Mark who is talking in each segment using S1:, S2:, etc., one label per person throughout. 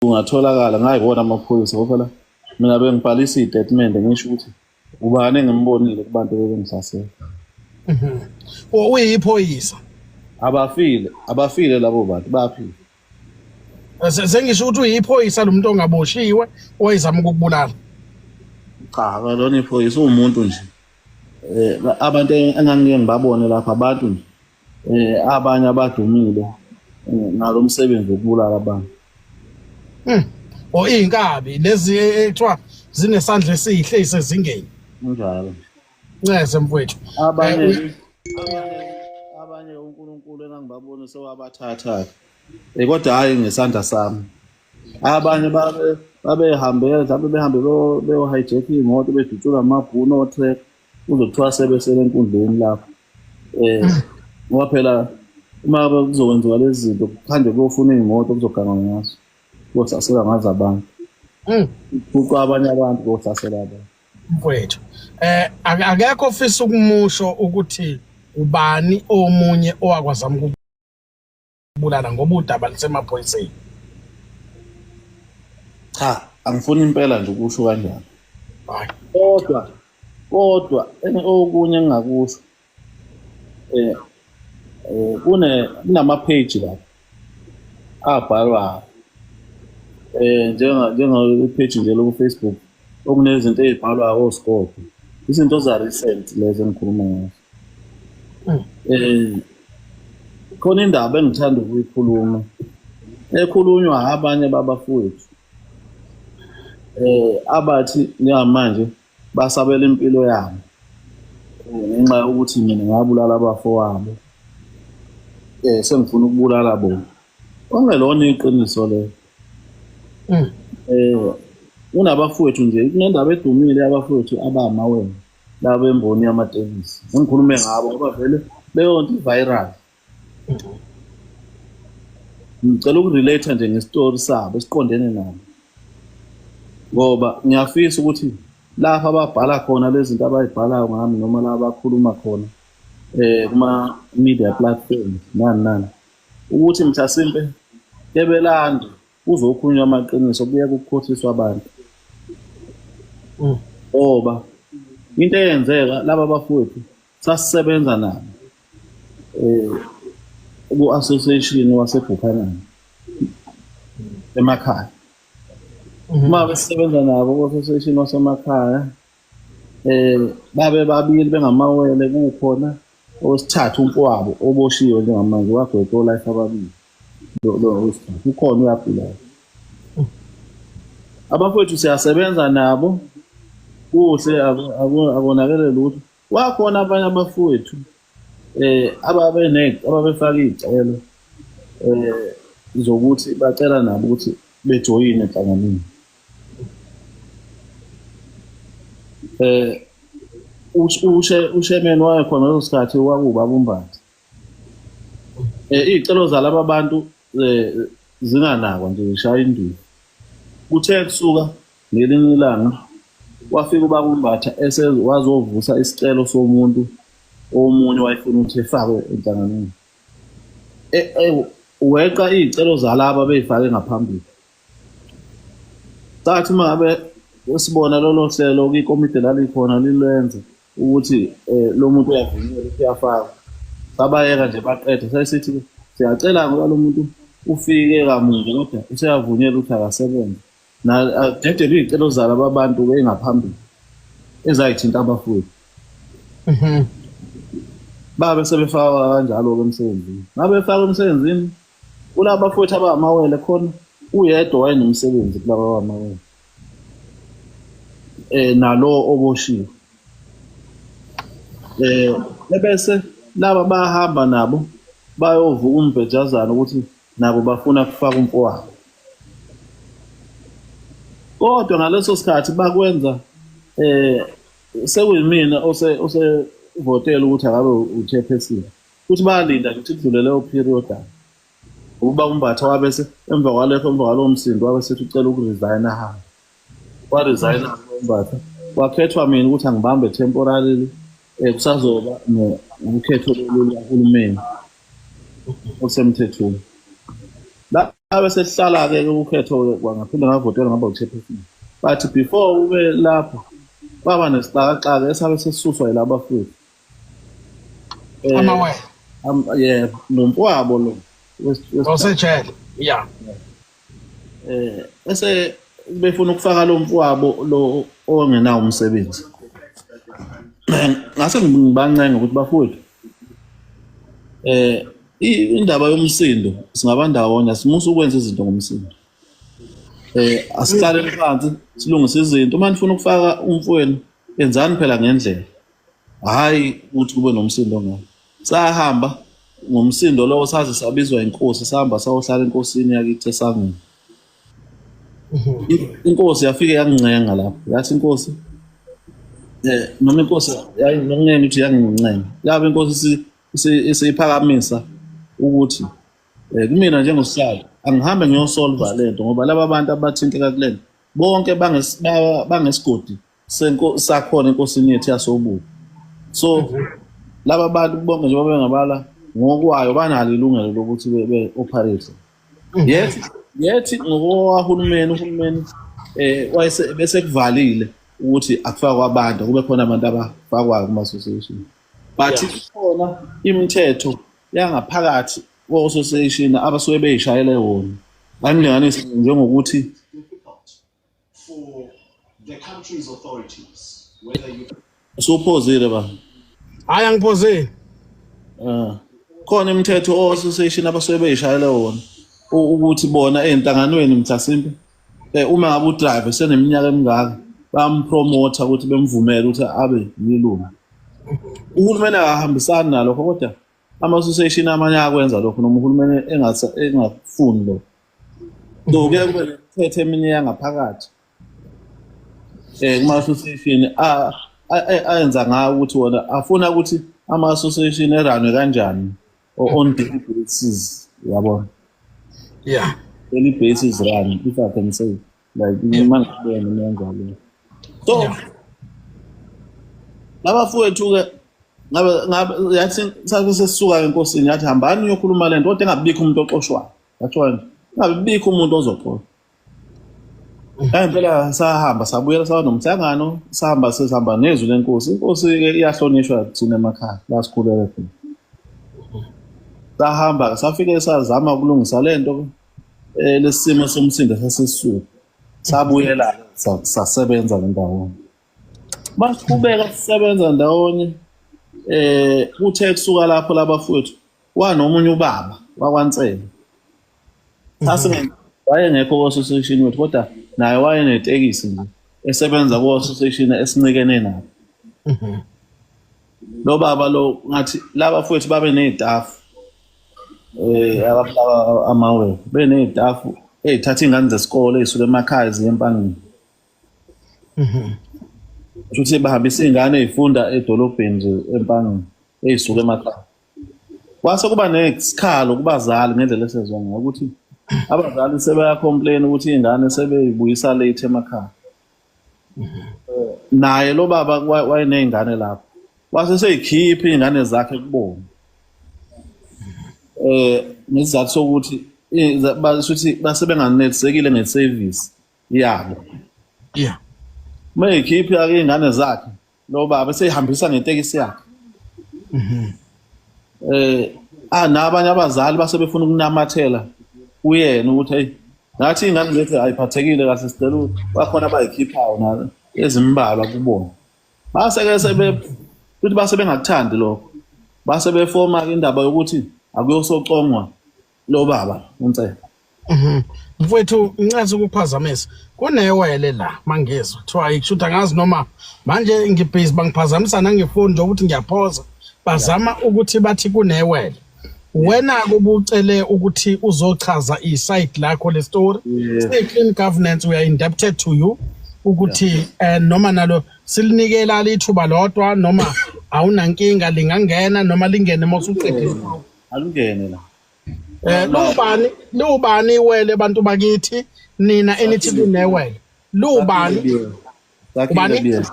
S1: Kungatholakala ngayibona amaphoyisa ngoba phela mina bengibhalisa iy'tatimende ngisho ukuthi ubani engimbonile kubantu bebengihlasela.
S2: Uyiphoyisa.
S1: Abafile, abafile labo bantu bayaphila.
S2: Sengisho ukuthi uyiphoyisa lo muntu ongaboshiwe owayezama ukukubulala.
S1: Cha, akalona iphoyisa uwumuntu nje. Abantu engangike ngibabone lapha abantu nje abanye abadumile ngalo msebenzi wokubulala abantu.
S2: O izinkabi lezi ekuthiwa zinesandla esihle isezingeni.
S1: Kunjalo.
S2: Ncese mfowethu.
S1: Abanye abanye uNkulunkulu engangibabona sewabathatha. Kodwa hayi ngesandla sami. Abanye babe babehambe mhlawumbe behambe beyo hijack imoto bedutshula amabhunu o-track kuzothiwa sebesele enkundleni lapho. Ngoba phela uma kuzokwenziwa lezi zinto kuhanjwe kuyofuna iy'moto kuzogangwa ngazo kuyohlaselwa ngazo abantu. Kuqwa abanye abantu kuyohlasela abantu.
S2: Mfowethu, akekho ofisa ukumusho ukuthi ubani omunye owakwazama ukubulala ngoba udaba lusemaphoyiseni.
S1: Cha, angifuni impela nje ukusho kanjalo.
S2: Hayi.
S1: Kodwa okunye engingakusho kunama page lapha abhalwayo njenga page nje loku Facebook okunezinto ezibhalwayo oScope, izinto za recent lezo engikhuluma ngazo. Khona indaba engithanda ukuyikhuluma ekhulunywa abanye babafowethu abathi njengamanje basabela impilo yabo ngenxa yokuthi mina ngabulala abafowabo, sengifuna ukubulala bona. Okungelona iqiniso lelo. Kunabafowethu nje, kunendaba edumile yabafowethu abamawele laba bemboni yamatekisi. Ngikhulume ngabo ngoba vele leyo nto i-viral. Ngicela ukurelate nje ngestori sabo esiqondene nabo, ngoba ngiyafisa ukuthi lapha ababhala khona lezi zinto abayibhalayo ngami noma la abakhuluma khona kuma media platforms nani nani, ukuthi mhlasimpe kebelande kuzokhulunywa amaqiniso, kuye kukhohliswa abantu. Ngoba into eyenzeka laba bafowethu sasisebenza nabo ku-association waseBuchanan emakhaya. Uma besisebenza nabo ku-association wasemakhaya babe babili bengamawele, kukhona owesithathu umfowabo oboshiwe njengamanje wagwetshwa olife ababili. Lo owesithathu ukhona uyaphila. Abafowethu siyasebenza nabo kuhle, akonakele lutho. Wakhona abanye abafowethu ababefaka iy'celo zokuthi bacela nabo ukuthi bejoyine enhlanganweni. Ushemeni wayekhona leso sikhathi kwakuwubaba uMbatha. Iy'celo zalaba bantu zinganakwa nje, zishaya indiva. Kuthe kusuka ngelinye ilanga wafika ubaba uMbatha wazovusa isicelo somuntu omunye wayefuna ukuthi efakwe enhlanganweni. Weqa iy'celo zalaba bey'fake ngaphambili. Sathi uma ngabe sibona lolo hlelo kwikomidi lalikhona lilwenza ukuthi lo muntu uyavunyelwa ukuthi uyafakwa, sabayeka nje baqede. Sasithi siyacela ngoba lo muntu ufike kamuva kodwa useyavunyelwa ukuthi akasebenze. Adedele iy'celo zalaba bantu engaphambili ezayithinta abafowethu. Babe sebefakwa kanjalo-ke emsebenzini. Ngabe befakwa emsebenzini kulaba bafowethu abamawele khona uyedwa wayenomsebenzi kulaba abamawele nalo oboshiwe. Ebese laba bahamba nabo bayovuka umbhejazana ukuthi nabo bafuna kufaka umfowabo. Kodwa ngaleso sikhathi bakwenza sekuyimina osevotela ukuthi akabe uchairperson. Futhi bayalinda nje ukuthi kudlule leyo period. Ukuba uMbatha wabese emva kwalokho, emva kwalowo msindo wabe sethi ucela ukuresign ahambe. Waresign uMbatha. Wakhethwa mina ukuthi angibambe temporarily, kusazoba nokhetho lolukahulumeni osemthethweni. Abe sesihlala-ke ukhetho ngaphinde ngavotelwa ngaba u-chairperson, but before ube lapho kwaba nesixakaxaka esabe sesisuswa yilaba futhi.
S2: Amawele.
S1: Yeah, nomfowabo lo
S2: osejele, yeah.
S1: Ese befuna ukufaka lo mfowabo lo ongenawo umsebenzi. Ngase ngibancenga ukuthi bafowethu, indaba yomsindo singaba ndawonye, simusa ukwenza izinto ngomsindo. Asiqale phansi silungise izinto. Uma nifuna ukufaka umfowenu, enzani phela ngendlela, hhayi ukuthi kube nomsindo ngayo. Sahamba ngomsindo lowo saze sabizwa inkosi, sahamba sayohlala enkosini yakithi esangweni. Inkosi yafike yangincenga lapho, yathi inkosi noma inkosi yayincenga ukuthi yangincenga yabe inkosi isiphakamisa ukuthi kumina njengosihlalo angihambe ngiyosolva lento, ngoba laba bantu abathinteka kulento bonke bangesigodi sakhona enkosini yethu yasobuka. So laba bantu bonke njengoba bengabala ngokwayo banalo ilungelo lokuthi be-operate. Yethi ngokowahulumeni, uhulumeni wayese bese kuvalile ukuthi akufakwa abantu, kube khona abantu abafakwayo kuma-association, but khona imithetho yangaphakathi ko-association abasuke beyishayele wona. Angilinganise njengokuthi
S3: for the country's authorities, whether you
S1: usuphozile ba?
S2: Hayi, angiphozile.
S1: Khona imithetho o-association abasuke beyishayele wona ukuthi bona ey'nhlanganweni mhlasimpe uma ngabe udriver seneminyaka emingaka bayampromotha ukuthi bemvumele ukuthi abe yilungu. Uhulumeni akahambisani nalokho, kodwa ama-association amanye ayakwenza lokho noma uhulumeni engafuni lokho. So kuye kube nemithetho eminye yangaphakathi kuma-association ayenza ngayo ukuthi wona afuna ukuthi ama-association e-run-we kanjani on daily basis, yabona? Daily basis run, if I can say like uma ngibona kanjalo. So labafowethu-ke ngabe yathi sabe sesisuka enkosini, yathi hambani uyokhuluma lento, kodwa engabikho umuntu oxoshwayo. Yathiwa nje ingabikho umuntu ozoxoshwa. Impela sahamba sabuyela saba nomhlangano, sahamba sesihamba nezwi lenkosi. Inkosi-ke iyahlonishwa thina emakhaya la sikhulele khona. Sahamba safike sazama ukulungisa lento, lesimo somsindo sasesisuka. Sabuyela sasebenza ndawonye. Baqhubeka sisebenza ndawonye, kuthe kusuka lapho labafowethu wanomunye ubaba wakwaNsele. Wayengekho ku-association wethu, kodwa naye wayenetekisi nje esebenza ku-association esincikene nabo. Lo baba lo ngathi laba fowethu babe ney'tafu ababulawa amawele, beney'tafu ey'thatha iy'ngane zesikole ey'suka emakhaya ziye eMpangeni. Kusho ukuthi bahambisa iy'ngane ey'funda edolobheni nje eMpangeni ey'suka emakhaya. Kwase kuba nesikhalo kubazali ngendlela esezwa ngayo ukuthi abazali sebeyacomplain ukuthi iy'ngane sebeyibuyisa late emakhaya. Naye lo baba wayeney'ngane lapho, wase seyikhipha iy'ngane zakhe kubona ngesizathu sokuthi bashuthi base benganelisekile nge-service yabo. Uma eyikhipha iy'ngane zakhe lo baba seyihambisa ngetekisi yakhe. Nabanye abazali base befuna ukunamathela kuyena ukuthi hey, nathi iy'ngane zethu ayiphathekile kahle, sicela bakhona abayikhiphayo na ezimbalwa kubona. Base-ke sebe futhi base bengakuthandi lokho, base befoma indaba yokuthi akuyosocongwa lo baba uNsele.
S2: Mfowethu, ngincese ukuphazamisa. Kunewele la mangizwa kuthiwa ayishuthi angazi noma manje ngibhizi bangiphazamisa nangefoni nje ukuthi ngiyaphoza. Bazama ukuthi bathi kunewele. Wena kubucele ukuthi uzochaza i-side lakho le story. Clean governance, we are indebted to you ukuthi noma nalo silinikela lithuba lodwa noma awunankinga lingangena noma lingene mawusuqedile.
S1: Alungene la.
S2: Lubani iwele bantu bakithi nina enithi kunewele? Lubani?
S1: Sakhile Biyela.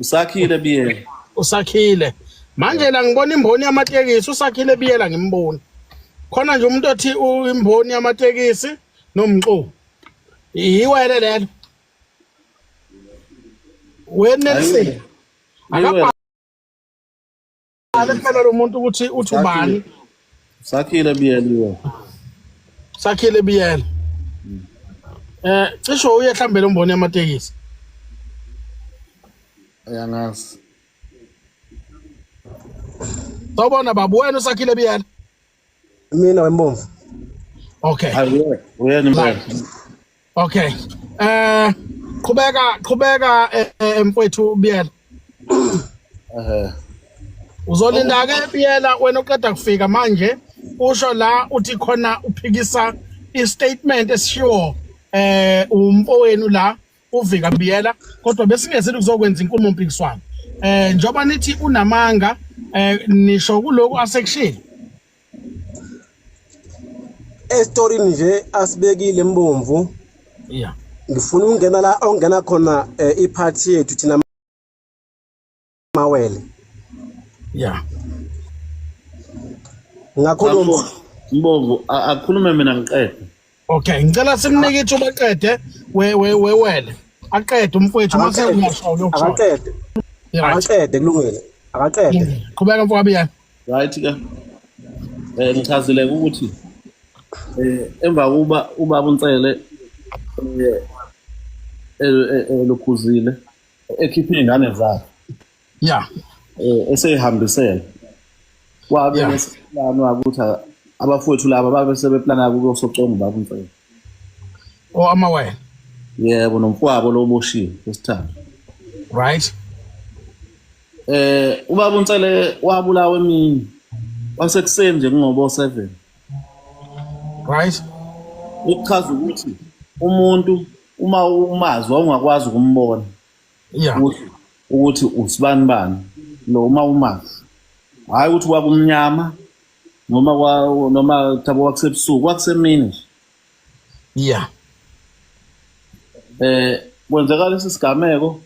S1: Usakhile Biyela.
S2: Usakhile. Manje la ngibona imboni yamatekisi, usakhile Biyela ngimboni. Khona nje umuntu othi imboni yamatekisi nomxu. Iwele lelo. Wenelisi. Akabhale phela lo muntu ukuthi uthi ubani.
S1: Sakhile Biyela.
S2: Sakhile Biyela. Cisho uye mhlambe lo mboni yamatekisi.
S1: Ayangazi.
S2: Sawubona baba, wena uSakhile Biyela.
S4: Mina wembomvu.
S2: Okay.
S1: Hayi uyena impela.
S2: Okay. Qhubeka qhubeka mfowethu Biyela.
S1: Eh.
S2: Uzolinda ke Biyela wena uqeda kufika manje usho la uthi khona uphikisa istatement esishiwo umfowenu la uVika Biyela, kodwa besingezile ukuzokwenza inkulumo mpikiswano. Njoba nithi unamanga, nisho kuloko asekushilo.
S4: Esitorini nje asibekile mbomvu.
S2: Yeah.
S4: Ngifuna ukungena la ongena khona iphathi yethu thina mawele.
S2: Yeah.
S4: Ngakhuluma
S1: Mbomvu akukhulume mina ngiqede.
S2: Okay, ngicela simnike ithuba aqede we we wewele. Aqede umfowethu mase uyasho uyokusho.
S4: Akaqede. Akaqede kulungile. Akaqede.
S2: Qhubeka mfowethu.
S1: Right ke. Ngichazile ukuthi emva kuba ubaba uNsele elokhuzile ekhiphe izingane zakhe.
S2: Yeah.
S1: Eseyihambisela. Wabe nesiplan ukuthi abafowethu laba babe sebeplana ukuyosoconga ubaba uNsele.
S2: Oh amawele.
S1: Yebo nomfowabo lo oboshiwe wesithathu.
S2: Right.
S1: Ubaba uNsele wabulawa emini. Wasekuseni nje kungobo 7.
S2: Right.
S1: Ukuchaza ukuthi umuntu uma umazi wawungakwazi ukumbona.
S2: Yeah.
S1: Ukuthi usibani bani lo uma umazi. Hayi ukuthi kwakumnyama noma noma thabo kwakusebusuku, kwakusemini nje.
S2: Yeah.
S1: Kwenzeka lesi sigameko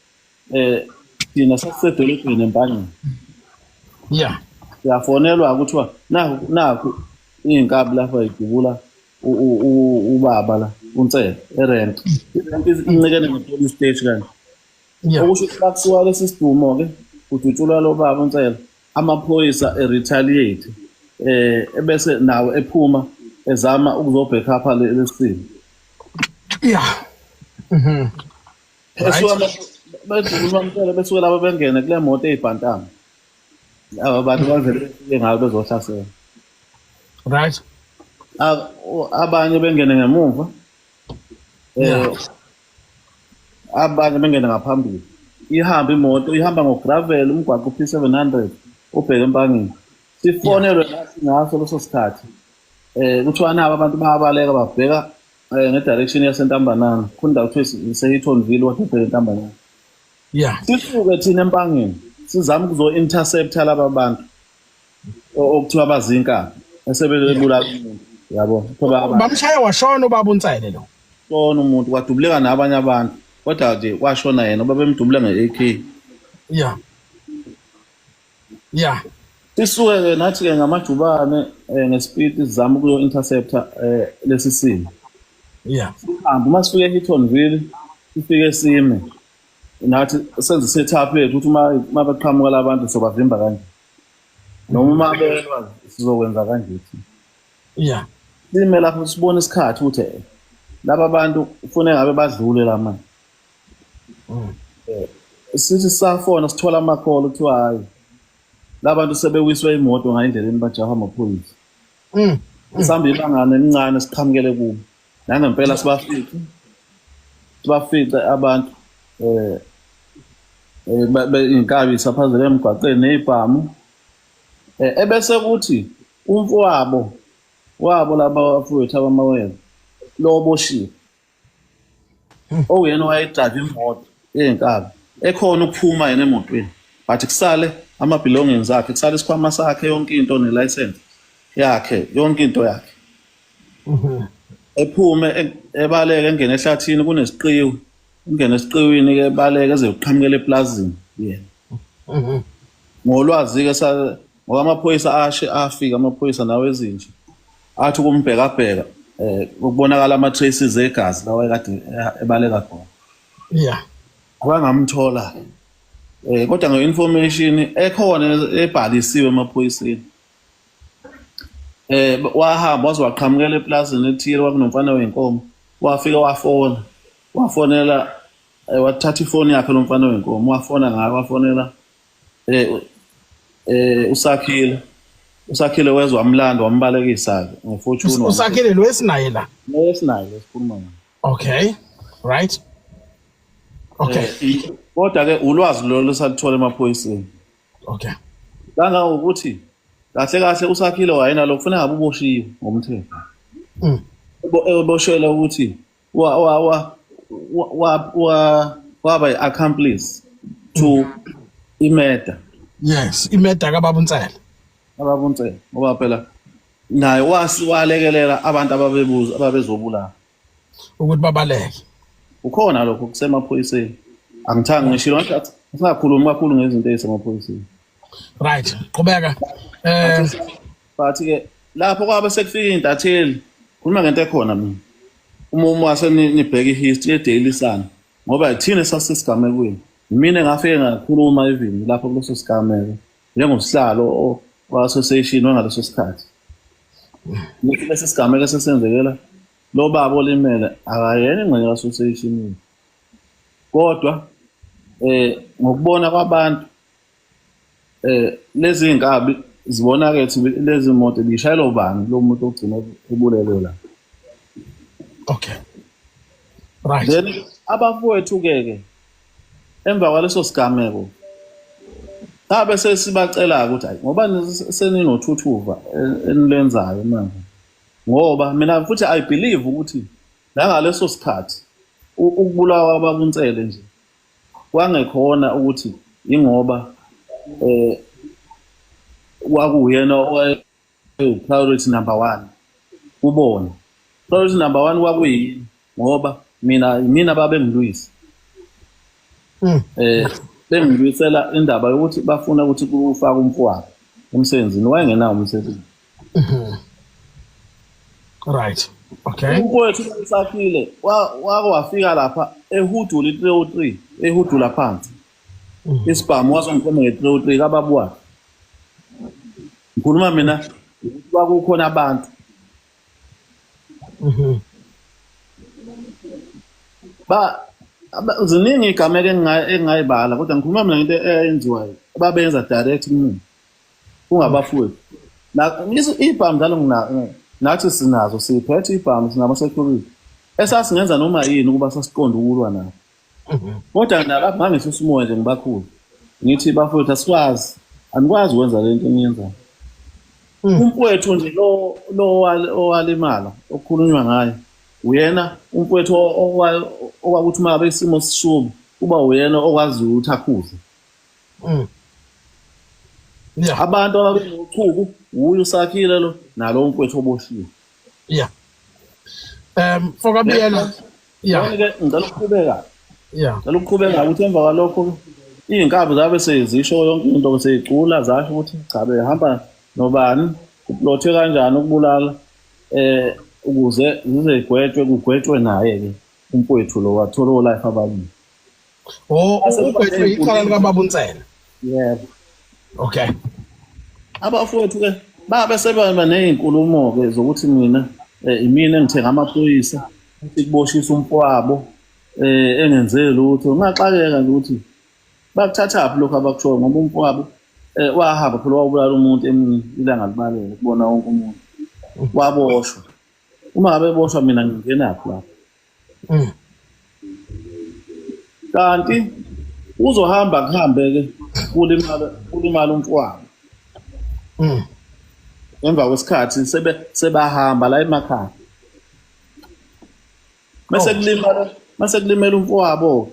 S1: thina sasisedolobheni eMpangeni.
S2: Yeah.
S1: Siyafonelwa kuthiwa nakhu iy'nkabi lapha idubula ubaba la uNsele erent. Irent incikene ne-police station kanje.
S2: Yeah.
S1: Okusho ukuthi bakusuka lesi sidumo-ke kudutshulwa lo baba uNsele, amaphoyisa e-retaliate ebese nawo ephuma ezama ukuzobhekapha lesimo.
S2: Yeah. Mhm.
S1: Esuka bedubula uNsele besuke laba bengene kule moto eyibhantama. Laba bantu bavele befike ngayo bezohlasela.
S2: Right.
S1: Abanye bengene ngemuva. Abanye bengene ngaphambili. Ihamba imoto, ihamba ngogravel umgwaqo P700 ubheke eMpangeni. Sifonelwe nathi ngaso leso sikhathi. Kuthiwa nabo abantu bayabaleka babheka ngedirection yaseNtambanana. Khona kuthiwa iseHeatonville kodwa ibheke eNtambanana.
S2: Yeah.
S1: Sisuke thina eMpangeni sizama ukuzo-intercepta laba bantu okuthiwa bazinkabi esebebulala umuntu, yabo.
S2: Bamshaya washona ubaba uNsele lo.
S1: Shona umuntu kwadubuleka nabanye abantu kodwa nje kwashona yena babemdubule nge-AK.
S2: Yeah. Yeah.
S1: Sisuke ke nathi ke ngamajubane ngespeed sizama ukuyo-intercepta lesi simo.
S2: Yeah.
S1: Sihambe uma sifike eHeatonville sifike sime nathi senze setup yethu ukuthi uma beqhamuka labantu sobavimba kanje. Noma uma belwa sizokwenza kanje thina.
S2: Yeah.
S1: Sime lapho sibone isikhathi ukuthi laba bantu kufanele ngabe badlule la manje. Sithi safona sithola amakholo kuthiwa hayi labantu sebewiswe imoto ngayindleleni bajaha amaphoyisa. Sihamba ibangana elincane siqhamukele kubo. Nangempela sibafice abantu inkabi isaphazele emgwaqeni nezibhamu. Ebese kuthi umfowabo wabo laba bafowethu abamawele lo oboshiwe owuyena owayedrayiva imoto eyinkabi ekhona ukuphuma yena emotweni, but kusale ama-belongings akhe, kusale isikhwama sakhe, yonke into ne-license yakhe, yonke into yakhe. Ephume ebaleke engene ehlathini kunesiqiwi, ungene esiqiwini-ke ebaleke eze kuqhamukela eplazini yena. Ngolwazi-ke ngoba amaphoyisa ashe afika, amaphoyisa nawo ezinje. Athi ukumbhekabheka ukubonakala ama traces egazi lawa ekade ebaleka khona. Abangamthola kodwa nge-information ekhona ebhalisiwe emaphoyiseni, wahamba waze waqhamukela eplazini ethile, kwakunomfana wenkomo, wafika wafona, wafonela, wathatha ifoni yakhe lo mfana wenkomo, wafona ngayo, wafonela uSakhile. USakhile wezwa, wamlanda, wambalekisa ke ngeFortuner.
S2: USakhile lo esinaye la?
S1: Esinaye lesikhuluma ngayo.
S2: Okay, right, okay.
S1: Kodwa ke ulwazi lolo saluthola emaphoyiseni. Kangangokuthi kahle kahle uSakhile wayena kufanele ngabe uboshiwe ngomthetho. Eboshelwa ukuthi wa wa wa wa wa waba i-accomplice to i-murder.
S2: Yes, i-murder kababa uNsele.
S1: Ababa uNsele, ngoba phela naye walekelela abantu ababebuza ababezobulala
S2: ukuthi babaleke.
S1: Ukhona lokho kusemaphoyiseni, angithanga ngishilo ngathi singakhulumi kakhulu ngezinto ezisemaphoyiseni.
S2: Right, qhubeka.
S1: But ke lapho kwabe sekufika intatheli, khuluma ngento ekhona mina, uma nibheka i-history ye-Daily Sun, ngoba thina sasesigamekweni, mina ngafike ngakhuluma even lapho kuleso sigameko njengosihlalo wa-association wangaleso sikhathi. Ngithi lesi sigameko esesenzekela lo baba olimele akayena ingxenye ka-association, kodwa ngokubona kwabantu lezi iy'nkabi zibona-ke ukuthi lezi moto bishayelwa ubani, lo muntu ogcina ebulelwe la.
S2: Okay, right.
S1: Then abafowethu-ke ke emva kwaleso sigameko sabe sesibacela ukuthi hayi, ngoba seninothuthuva enilenzayo manje, ngoba mina futhi I believe ukuthi nangaleso sikhathi ukubulawa kwababuNsele nje kwangekhona ukuthi ingoba kwakuyena owaye priority number 1 kubona. Priority number 1 kwakuyini? Ngoba mina mina babengilwisa, bengilwisela indaba yokuthi bafuna ukuthi kufake umfowabo emsebenzini, wayengenawo umsebenzi.
S2: Right, okay.
S1: Umfowethu uSakhile wake wafika lapha ehudula i-303, ehudula phansi isibhamu, wazongikhomba nge-303 kababa wakhe. Ngikhuluma mina ukuthi kwakukhona abantu ba ziningi igameko engingayibala, kodwa ngikhuluma mina ngento eyenziwayo ababenza direct kumina kungabafowethu. Ibhamu njalo nathi sinazo, siyiphethe ibhamu, sinama-security esasingenza noma yini ukuba sasiqonde ukulwa nabo. Kodwa nalapho ngangehlisa umoya nje, ngibakhulu, ngithi bafowethu, asikwazi, anikwazi ukwenza le nto eniyenzayo. Umfowethu nje lo owalimala okukhulunywa ngaye, uyena umfowethu okwakuthi uma ngabe isimo sishuba kuba uyena okwaziyo ukuthi akhuze abantu ababenochuku, uye uSakhile lo nalo mfowethu oboshiwe.
S2: Yeah, Fokabiyela, yeah.
S1: Ke ngicela ukuqhubeka.
S2: Yeah.
S1: Ngicela ukuqhubeka ukuthi emva kwalokho iy'nkabi zabe sezisho yonke into, seyicula, zasho ukuthi cha, behamba nobani, kuplothwe kanjani ukubulala, ukuze zizegwetshwe, kugwetshwe naye ke umfowethu lo wathola o-life ababili.
S2: Oh, ugwetshwe icala likababa uNsele?
S1: Yebo.
S2: Okay.
S1: Abafowethu ke babe sebeba ney'nkulumo ke zokuthi mina imina engithenga amaphoyisa ukuthi kuboshisa umfowabo engenze lutho. Ngaxakeka nje ukuthi bakuthathaphi lokho abakushoyo, ngoba umfowabo wahamba phela wabulala umuntu emini ilanga libalele kubona wonke umuntu, waboshwa. Uma ngabe eboshwa, mina ngingenaphi lapho? Kanti uzohamba kuhambe-ke kulimala, kulimala umfowabo. Emva kwesikhathi sebahamba la emakhaya, mase kulimala, mase kulimela umfowabo,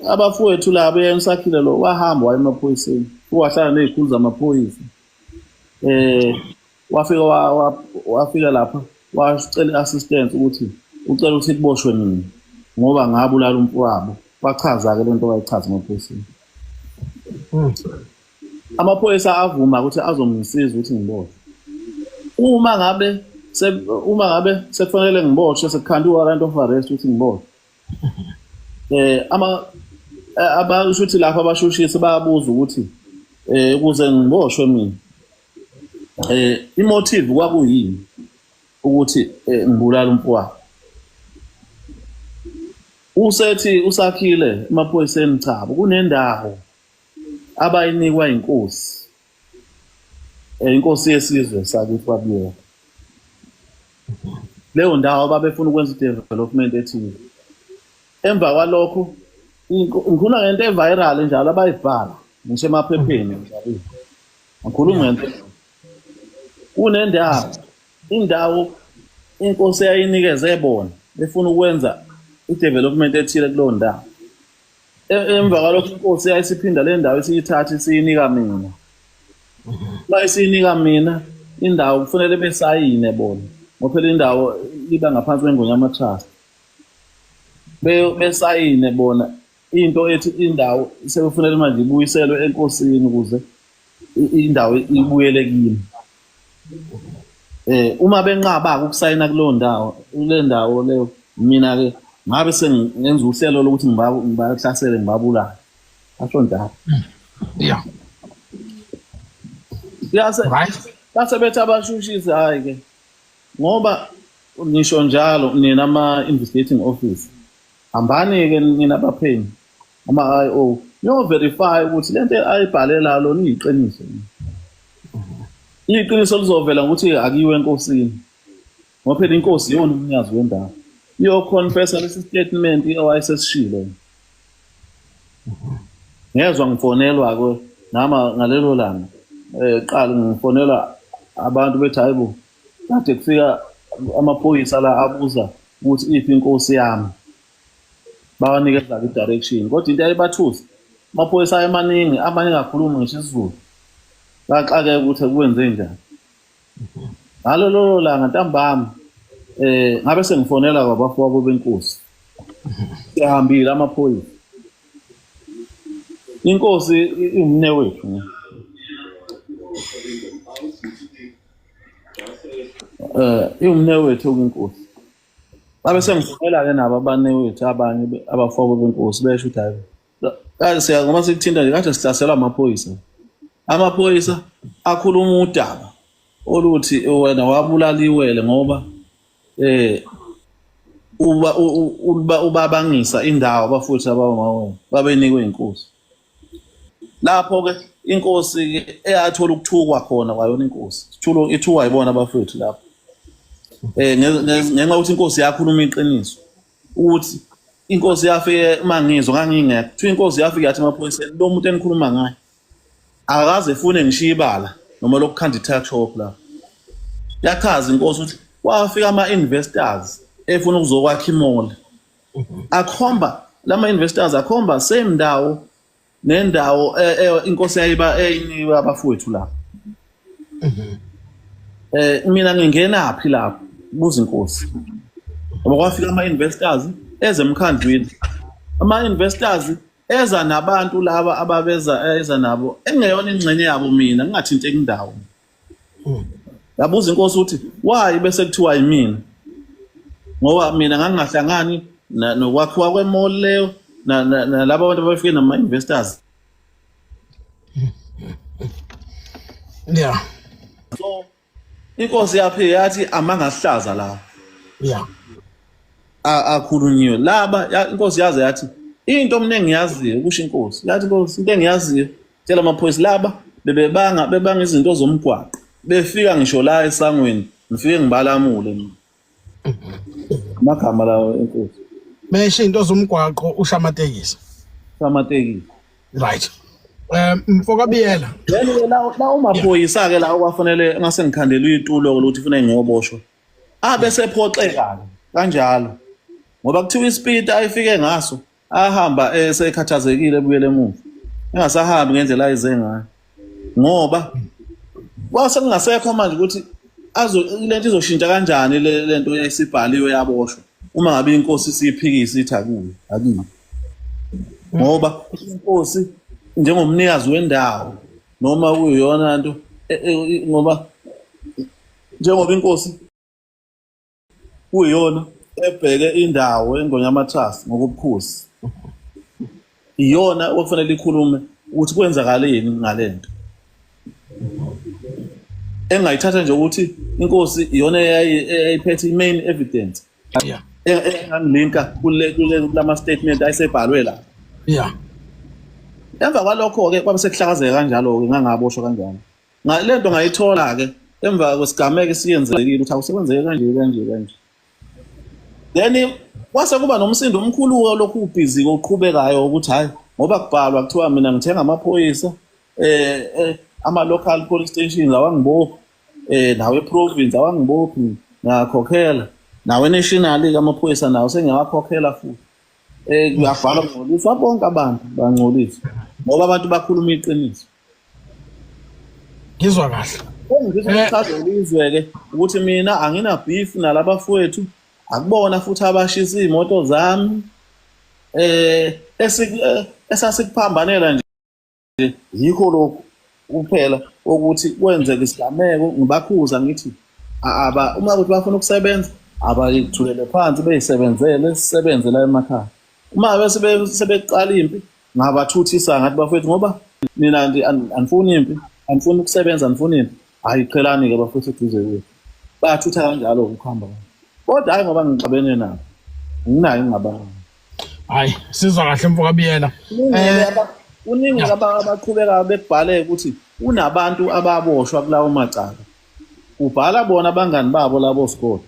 S1: abafowethu labo, yena uSakhile lo wahamba waya emaphoyiseni, wahlala nezikhulu zamaphoyisa, wafika wafika lapha wacela i-assistance ukuthi ucela ukuthi kuboshwe mina ngoba ngabulala umfowabo. Wachaza-ke lento wayichaza emaphoyiseni. Amaphoyisa avuma ukuthi azongisiza ukuthi ngiboshwe. Uma ngabe uma ngabe sekufanele ngiboshwe sekukhanda i-warrant of arrest ukuthi ngiboshwe ama abasho ukuthi lapha abashushisi bayabuza ukuthi ukuze ngiboshwe mina imotive kwakuyini ukuthi ngibulala umfowabo. Usethi usakhile emaphoyiseni, chabo kunendawo abayinikwa inkosi, inkosi yesizwe sakithi kwaBiyela. Leyo ndawo babefuna ukwenza i-development ethile. Emva kwalokho ngikhuluma ngento eviral njalo abayibhala ngisho emaphepheni njalo. Ngikhuluma ngento kunendawo indawo inkosi eyayinikeze bona befuna ukwenza i-development ethile kuleyo ndawo. Emva kwalokho inkosi yayisiphinda le ndawo isiyithatha isiyinika mina. Uma isiyinika mina indawo kufanele besayine bona ngoba phela indawo iba ngaphansi kweNgonyama Trust. Besayine bona into ethi indawo sekufanele manje ibuyiselwe enkosini ukuze indawo ibuyele kimi. Uma benqaba ukusayina kuleyo ndawo, kule ndawo leyo, mina ke ngabe sengenza uhlelo lokuthi ngibahlasele ngibabulale. Asho njalo.
S2: Yeah.
S1: Yase
S2: Right.
S1: base bethi abashushisi hayi ke ngoba ngisho njalo nina ama investigating officer hambani ke nina abaphenyi ama-IO niyo-verify ukuthi lento ayibhale la lona iyiqiniso. Iqiniso lizovela ngokuthi akuyiwe enkosini ngoba phela inkosi iyona umnikazi wendawo, iyoconfessa lesi statement owayesesishilo. Ngezwa ngifonelwa-ke nama ngalelo langa qala ngifonelwa abantu bethi hayi bo, kade kufika amaphoyisa la abuza ukuthi iphi inkosi yami, bawanikeza i-direction kodwa into yayibathusa amaphoyisa ayemaningi, amanye engakhulumi ngisho isiZulu, baxakeka ukuthi kwenze njani. Ngalo lolo langa ntambama ngabe sengifonela kwabafowabo benkosi, siyahambile amaphoyisa, inkosi iwumne wethu iwumne wethu inkosi. Babe sengifonela-ke nabo abanewethu abanye abafowabo benkosi besho ukuthi hayi kaze siya ngoba sikuthinta nje kade sihlaselwa amaphoyisa. Amaphoyisa akhuluma udaba oluthi wena wabulala iwele ngoba uba ubabangisa indawo abafowethu abawumawena babenikwe inkosi. Lapho-ke inkosi-ke eyathola ukuthukwa khona kwayona inkosi ithulo ithukwa yibona abafowethu lapho ngenxa yokuthi inkosi yakhuluma iqiniso ukuthi inkosi yafike uma ngizwa ngangingekho kuthiwa inkosi yafike yathi emaphoyiseni lo muntu enikhuluma ngaye akakaze efune ngishiye ibala noma lokukhanda i-tuck shop lapho. Yachaza inkosi ukuthi kwafika ama-investors efuna ukuzokwakha imall, akhomba lama investors akhomba same ndawo nendawo inkosi yayiba eyinikwe abafowethu lapho. Mina ngingenaphi lapho kubuza inkosi ngoba kwafika ama investors eze emkhandlwini, ama investors eza nabantu laba ababeza eza nabo engeyona ingxenye yabo, mina ngingathinteki indawo. Yabuza inkosi ukuthi why bese kuthiwa yimina, ngoba mina ngangingahlangani nokwakhiwa kwemall leyo nalabo abantu abafike nama-investors.
S2: Yeah.
S1: So inkosi yaphike yathi amangahlaza la.
S2: Yeah.
S1: Akhulunyiwe laba inkosi yaze yathi into mina engiyaziyo kusho inkosi yathi inkosi into engiyaziyo tshela amaphoyisa laba bebebanga bebanga izinto zomgwaqo befika ngisho la esangweni ngifike ngibalamule mina amagama lawo enkosi
S2: Mesho into zomgwaqo usho amatekisi.
S1: Amatekisi.
S2: Right. Mfoka Biyela.
S1: Then lawo maphoyisa ke lawo kwafanele ngase ngikhandela itulo ukuthi ufuna ngiyoboshwa. Abe sephoxeka kanjalo. Ngoba kuthiwa ispeed ayifike ngaso ahamba esekhathazekile ebuyele emuva. Engasahambi ngendlela ayize ngayo. Ngoba kwase kungasekho manje ukuthi azo lento izoshintsha kanjani lento esibhaliwe yaboshwa uma ngabe inkosi isiyiphikisa ithi akuyo akuyo. Ngoba inkosi njengomnikazi wendawo noma kuyiyona nto ngoba Njengoba inkosi kuyiyona ebheke indawo eNgonyama Trust ngokubukhosi, iyona okufanele ikhulume ukuthi kwenzakaleni ngalento. Engayithatha nje ukuthi inkosi iyona eyayiphethe i-main evidence engangilinka kule kule kulama statement ayesebhalwe la. Emva kwalokho-ke kwabe sekuhlakazeka kanjalo-ke, ngangaboshwa kanjalo. Le nto ngayithola-ke emva kwesigameko esiyenzekile ukuthi awusekwenzeke kanje kanje kanje. Then kwase kuba nomsindo omkhulu-ke lokhu ubhizi-ke oqhubekayo ukuthi hhayi ngoba kubhalwa kuthiwa mina ngithenga amaphoyisa ama-local police stations awangibophi, nawe province awangibophi, ngiyakhokhela, nawe national-ke amaphoyisa nawo sengiyawakhokhela futhi. Kuyabhalwa kungcoliswa bonke abantu, bangcoliswa ngoba abantu bakhuluma iqiniso.
S2: Ngizwa kahle.
S1: Engifisa ukuchazela izwe-ke ukuthi mina angina beef nalabafowethu, akubona futhi abashisa iy'moto zami. Esasikuphambanela nje yikho lokhu kuphela ukuthi kwenzeke isigameko, ngibakhuza ngithi aba uma ukuthi bafuna ukusebenza abayithulele phansi beyisebenzele, sisebenze la emakhaya. Uma bese sebeqala impi ngabathuthisa ngathi bafowethu ngoba nina anifuni impi, anifuni ukusebenza, anifuni impi, hayi qhelani-ke bafowethu eduze kwethu. Bayathutha kanjalo ukuhamba. Kodwa hhayi ngoba ngixabene nabo, nginayo ingxabano.
S2: Hayi, sizwa kahle mfo kaBiyela.
S1: Kuningi abaqhubeka bekubhale ukuthi kunabantu ababoshwa kulawo macala. Kubhala bona abangani babo labo sigodo.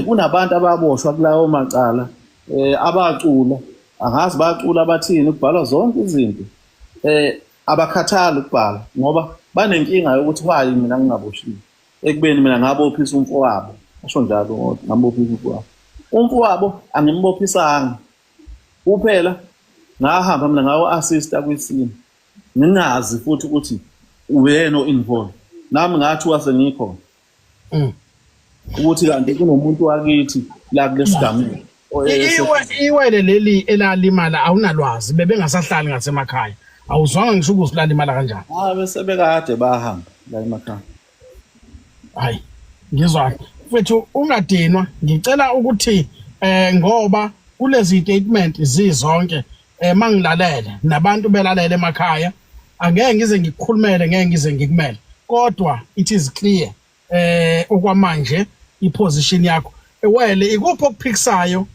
S1: Kunabantu ababoshwa kulawo macala abacula, angazi bacula bathini, kubhalwa zonke izinto. Abakhathali ukubhala ngoba banenkinga yokuthi why mina ngingaboshiwe, ekubeni mina ngabophisa umfowabo. Asho njalo ngoba ngabophisa umfowabo. Umfowabo angimbophisanga kuphela, ngahamba mina ngawo-assista kwisimo ngingazi futhi ukuthi uyena o-involved. Nami ngathiwa sengikhona ukuthi kanti kunomuntu wakithi la kulesigameko.
S2: Iwele leli elalimala awunalwazi, bebengasahlali ngasemakhaya, awuzwanga ngisho ukuthi lalimala kanjani.
S1: Ah, bese bekade bahamba la emakhaya.
S2: Hayi, ngizwa mfethu ungadinwa, ngicela ukuthi ngoba kulezi statement zizonke mangilalele nabantu belalele emakhaya, angeke ngize ngikukhulumele, ngeke ngize ngikumele, kodwa it is clear okwamanje iposition yakho. Ewele ikuphi okuphikisayo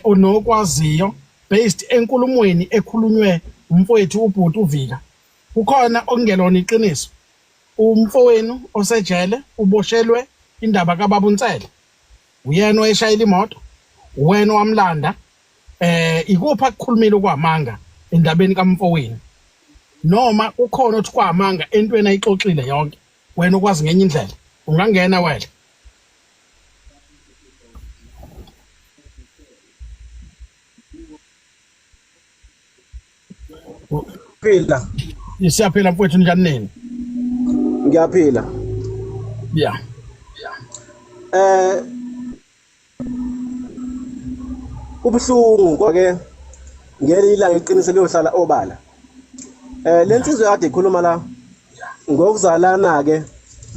S2: onokwaziyo based enkulumweni ekhulunywe umfowethu ubhuti uVika? Kukhona okungelona iqiniso? Umfowenu osejele uboshelwe indaba kababa uNsele, uyena oyeshayela imoto, uwena owamlanda. Ikuphi akukhulumile okwamanga endabeni kamfowenu, noma kukhona othi kwamanga entweni ayixoxile yonke, wena ukwazi ngenye indlela? Ungangena wena.
S4: Phila.
S2: Siyaphila mfowethu, njani nini?
S4: Ngiyaphila.
S2: Yeah.
S4: Kubuhlungu kwake ngeli ilanga iqiniso liyohlala obala. Lensizwe kade ikhuluma la ngokuzalana ke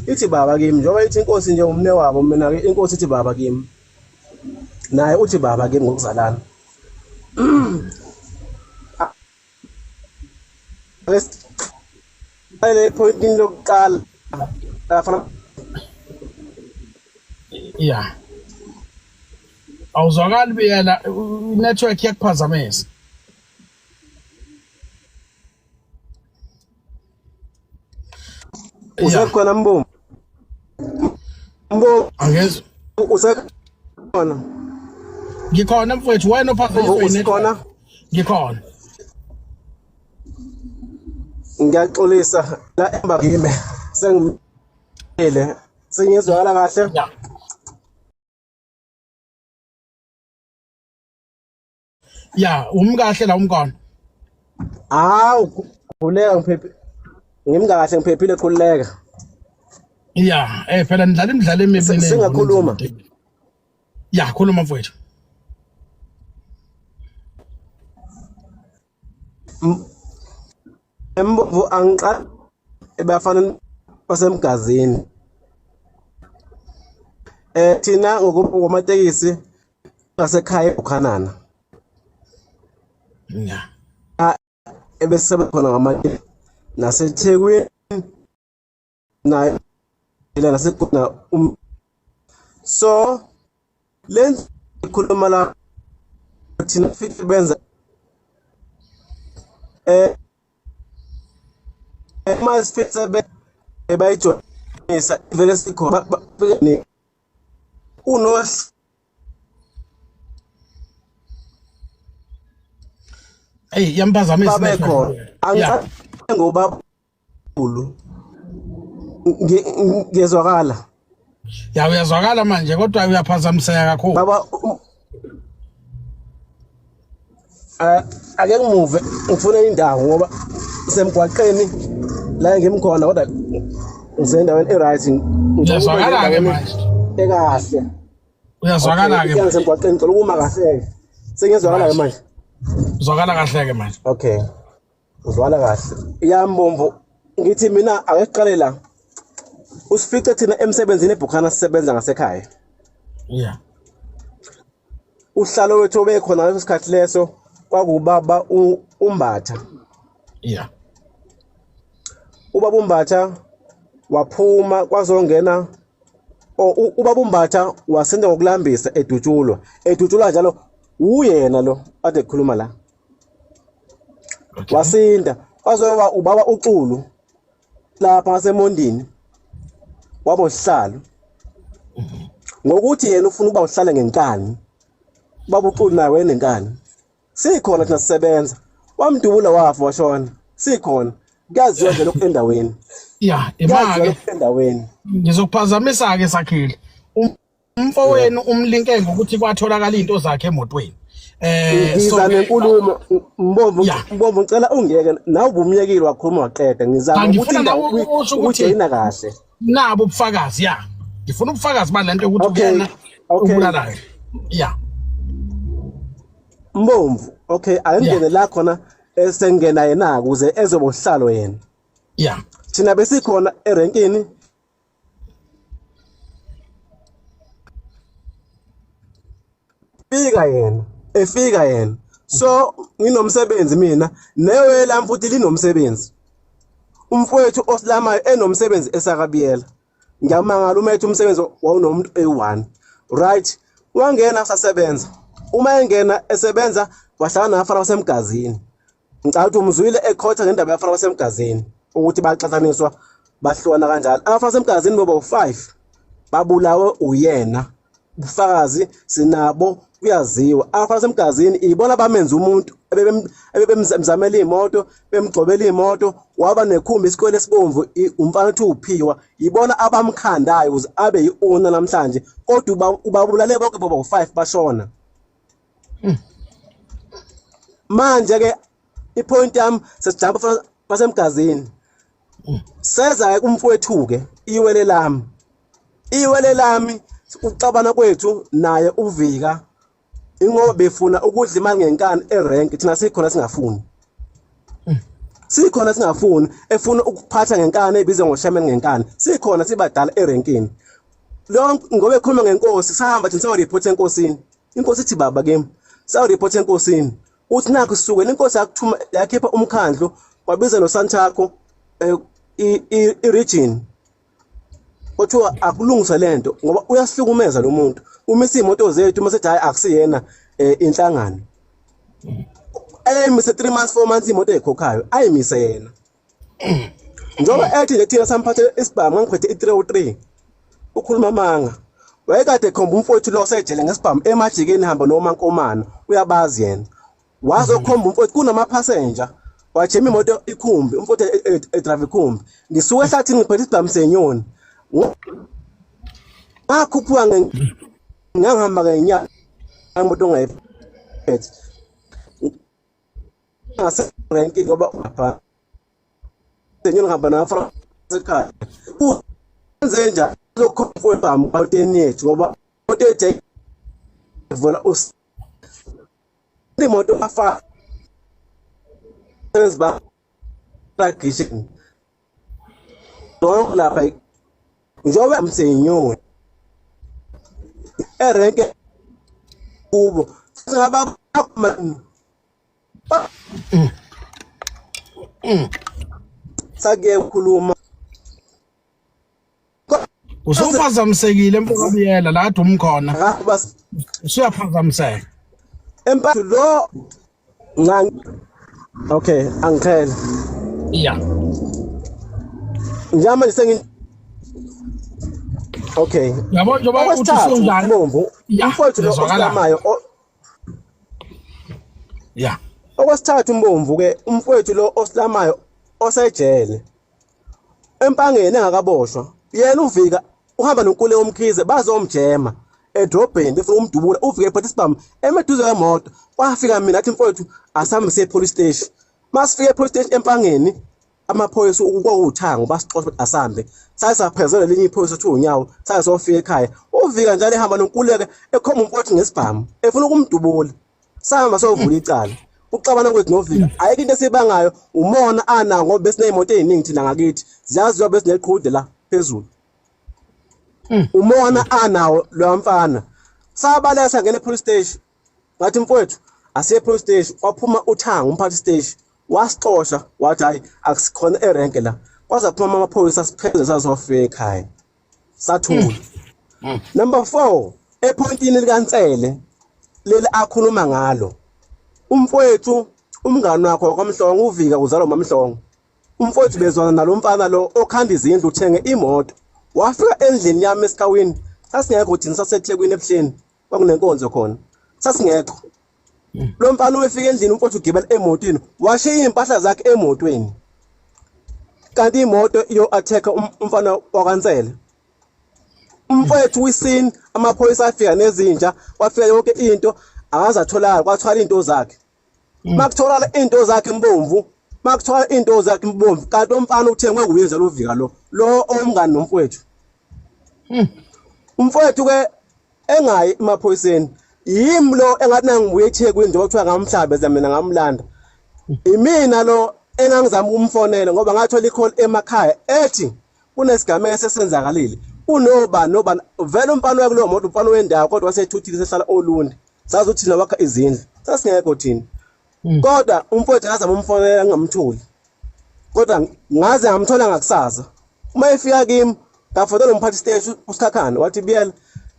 S4: ithi baba kimi, njengoba ithi inkosi nje umne wabo, mina ke inkosi ithi baba kimi, naye uthi baba kimi ngokuzalana. Ake siqale epointini lokuqala afana.
S2: Yeah. Awuzwakali Biyela, network iyakuphazamisa.
S4: Usekhona Mbomvu? Mbomvu.
S2: Angezwa.
S4: Usekhona?
S2: Ngikhona mfowethu, wena ophazanyiswa
S4: Usekhona?
S2: Ngikhona.
S4: Ngiyaxolisa la emba kimi sengimile, sengizwakala kahle?
S2: Yeah. Ya, umkahle la umkona.
S4: Hawu, khuleka ngiphephe. Ngimkahle ngiphephile, khululeka.
S2: Ya, phela nidlala imidlalo emibi.
S4: Singakhuluma.
S2: Ya, khuluma mfowethu.
S4: Embovu angiqala ebafana basemgazini. Thina ngokumatekisi ngasekhaya eBukhanana.
S2: Yeah.
S4: Ebese khona ngamatekisi naseThekwini na nasekuna so lenza ikhuluma la thina futhi benza masifitse bebayijoyinisa vele sikhona uno
S2: hey yamphazamisa
S4: babekhona angicabanga ngoba ulu ngiyezwakala.
S2: Ya uyazwakala manje kodwa uyaphazamiseka kakhulu.
S4: Baba ake ngimuve ngifuna indawo ngoba semgwaqeni la ngimkhona kodwa ngisendaweni e-right.
S2: Uyazwakala ke manje.
S4: Ekahle.
S2: Uyazwakala ke.
S4: Ngisemgwaqeni ngicela ukuma kahle. Sengiyezwakala ke manje.
S2: Uzwakala kahle ke manje.
S4: Okay. Uzwakala kahle. Yambomvu ngithi mina ake siqale la. Usifice thina emsebenzini eBukhana sisebenza ngasekhaya.
S2: Yeah.
S4: Uhlalo wethu obekhona ngaleso sikhathi leso kwakubaba uMbatha.
S2: Yeah.
S4: Ubaba uMbatha waphuma kwazongena ubaba uMbatha wasinda ngokulambisa edutshulwa. Edutshulwa njalo uyena lo ade ekhuluma la.
S2: Okay.
S4: Wasinda kwazoba ubaba uXulu lapha ngasemondini waba usihlalo. Ngokuthi yena ufuna ukuba uhlale ngenkani. Baba uXulu naye wayenenkani. Sikhona thina sisebenza. Wamdubula wafa washona. Sikhona. Kuyaziwa nje lokhu endaweni.
S2: Yeah,
S4: Kuyaziwa
S2: imake
S4: lokhu endaweni.
S2: ngizokuphazamisa ke Sakhile. Umfowenu umlinke ngokuthi kwatholakala izinto zakhe emotweni.
S4: Ngiza nenkulumo Mbomvu.
S2: Yeah.
S4: Mbomvu ngicela ungiyeke nawe ubumyekile wakhuluma waqeda. Ngizama
S2: Cha,
S4: ukuthi
S2: ngifuna
S4: indawo
S2: nawe usho ukuthi-
S4: ukujeyina kahle.
S2: Nabo ubufakazi ya. Ngifuna ubufakazi balento ukuthi
S4: Okay,
S2: uyena
S4: okay.
S2: ubulalayo. Yeah.
S4: Mbomvu, okay, akengene la khona esengena yena ukuze ezoba usihlalo yena.
S2: Yeah.
S4: Thina besikhona erenkini fika yena efika yena so nginomsebenzi mina newe lami futhi linomsebenzi umfowethu osilamayo enomsebenzi esakabiyela ngiyamangala uma ethi umsebenzi wawunomuntu eyi-1 right wangena sasebenza uma engena esebenza wahlala nabafana basemgazini ngicabanga ukuthi umzwile ekhotha ngendaba yabafana basemgazini ukuthi baxathaniswa bahlukana kanjalo abafana basemgazini boba u5 babulawe uyena ubufakazi sinabo kuyaziwa abafana basemgazini ibona bamenza umuntu ebebemzamela imoto bemgcobela imoto waba nekhumbi isikole esibomvu umfana uthi uphiwa ibona abamkhandayo ukuze abe yi-owner namhlanje kodwa ubabulale bonke boba u5 bashona. Manje ke ipoint yami sesijamba basemgazini seza ke umfowethu ke iwele lami iwele lami uxabana kwethu naye uvika ingoba befuna ukudla imali ngenkani erank thina sikhona singafuni sikhona singafuni efuna ukuphatha ngenkani ebize ngoshaman ngenkani sikhona sibadala erenkini lo ngoba ekhuluma ngenkosi sahamba thina sayo report enkosini inkosi ithi baba kimi sayo report enkosini uthi nakho sisukela inkosi yakuthuma yakhipha umkhandlu wabiza noSantaco i-region othiwa akulungisa lento ngoba uyasihlukumeza lo muntu umisa imoto zethu uma sethi hayi akusiyena inhlangano ayimise 3 months 4 months imoto ekhokhayo ayimise yena njengoba ethi nje thina samphathele isibhamu ngangiphethe i-303 ukhuluma amanga wayekade ekhomba umfowethu lo osejele ngesibhamu emajikeni hamba noma nkomana uyabazi yena wazokhomba umfowethu kunamaphasenja wajema imoto ikhumbi umfowethu edrive ikhumbi ngisuke ehlathini ngiphethe isibhamu senyoni ngakhuphuka ngangihamba ngenyanga imoto ongayiphethe ngaserenki ngoba lapha senyoni ngihamba nabafana sekhaya wenze njani uzokhomba ibhamu emotweni yethu ngoba imoto yethu ivula imoto afa sebenzi bagishe zonke lapha njengoba msenyoni Erenke kubo singaba sake ukukhuluma.
S2: Usuphazamisekile mfokabiyela la kade umkhona. Usuyaphazamiseka.
S4: Empa lo nca. Okay, angikhele.
S2: Yeah.
S4: Njengamanje sengi Okay.
S2: Yabo njengoba uthi usunjani.
S4: Umfowethu lo osilamayo.
S2: Yeah.
S4: Okwesithathu umbomvu ke umfowethu lo osilamayo osejele. Empangeni engakaboshwa. Yena uvika uhamba noNkule omkhize bazomjema edrobheni befuna umdubula uvike ephatha isibhamu emeduze kwemoto. Kwafika mina athi mfowethu asambe siye police station. Masifike police station empangeni amaphoyisa kwakuwuthango basixosha ukuthi asambe. Saye saphezela elinye iphoyisa ethi unyawo saye sofika ekhaya. Uvika njalo ehamba noNkuleke ekhomba umfowethu ngesibhamu efuna ukumdubula. Sahamba sovula icala. Ukuxabana kwethu noVika ayikho into esibangayo umona ana ngoba besinezimoto eziningi thina ngakithi ziyaziwa besineqhude la phezulu. Umona anawo lo mfana. Sabaleka sangena epolice station. Ngathi mfowethu asiye epolice station waphuma uthango umphathi station wasixosha wathi hayi akusikhona erenke la. Kwaze phuma amaphoyisa sipheze sazofika ekhaya. Sathula. Number 4 epointini likaNsele leli akhuluma ngalo. Umfowethu umngani wakho kwaMhlongo uvika uzalwa uMamhlongo. Umfowethu bezwana nalomfana lo okhanda izindlu uthenge imoto. Wafika endlini yami esikawini. Sasingekho thina saseThekwini ebuhleni. Kwakunenkonzo khona. Sasingekho. Lo mfana wefika endlini umfowethu ugibela emotweni washiya impahla zakhe emotweni. Kanti imoto iyo attack umfana wakaNsele. Umfowethu wisini amaphoyisa afika nezinja kwafika yonke into akazatholakala kwathwala into zakhe. Makutholakala into zakhe imbomvu makutholakala into zakhe imbomvu kanti umfana uthengwe kuyenza lovika lo lo omngani nomfowethu. Umfowethu ke engayi emaphoyiseni yimi lo engathi nangibuye eThekwini njengoba kuthiwa ngamhlabeza mina ngamlanda. Imina lo engangizama ukumfonela ngoba ngathola icall emakhaya ethi kunesigameko esesenzakalile. Unoba noba vele umfana wakulowo moto umfana wendawo kodwa wasethuthile sehlala oLundi. Sazi ukuthi thina wakha izindlu. Sasingekho thina. Kodwa umfowethu ngazama umfonela ngingamtholi. Kodwa ngaze ngamthola ngakusasa. Uma efika kimi ngafonela umphathi station uSikhakhane wathi biyela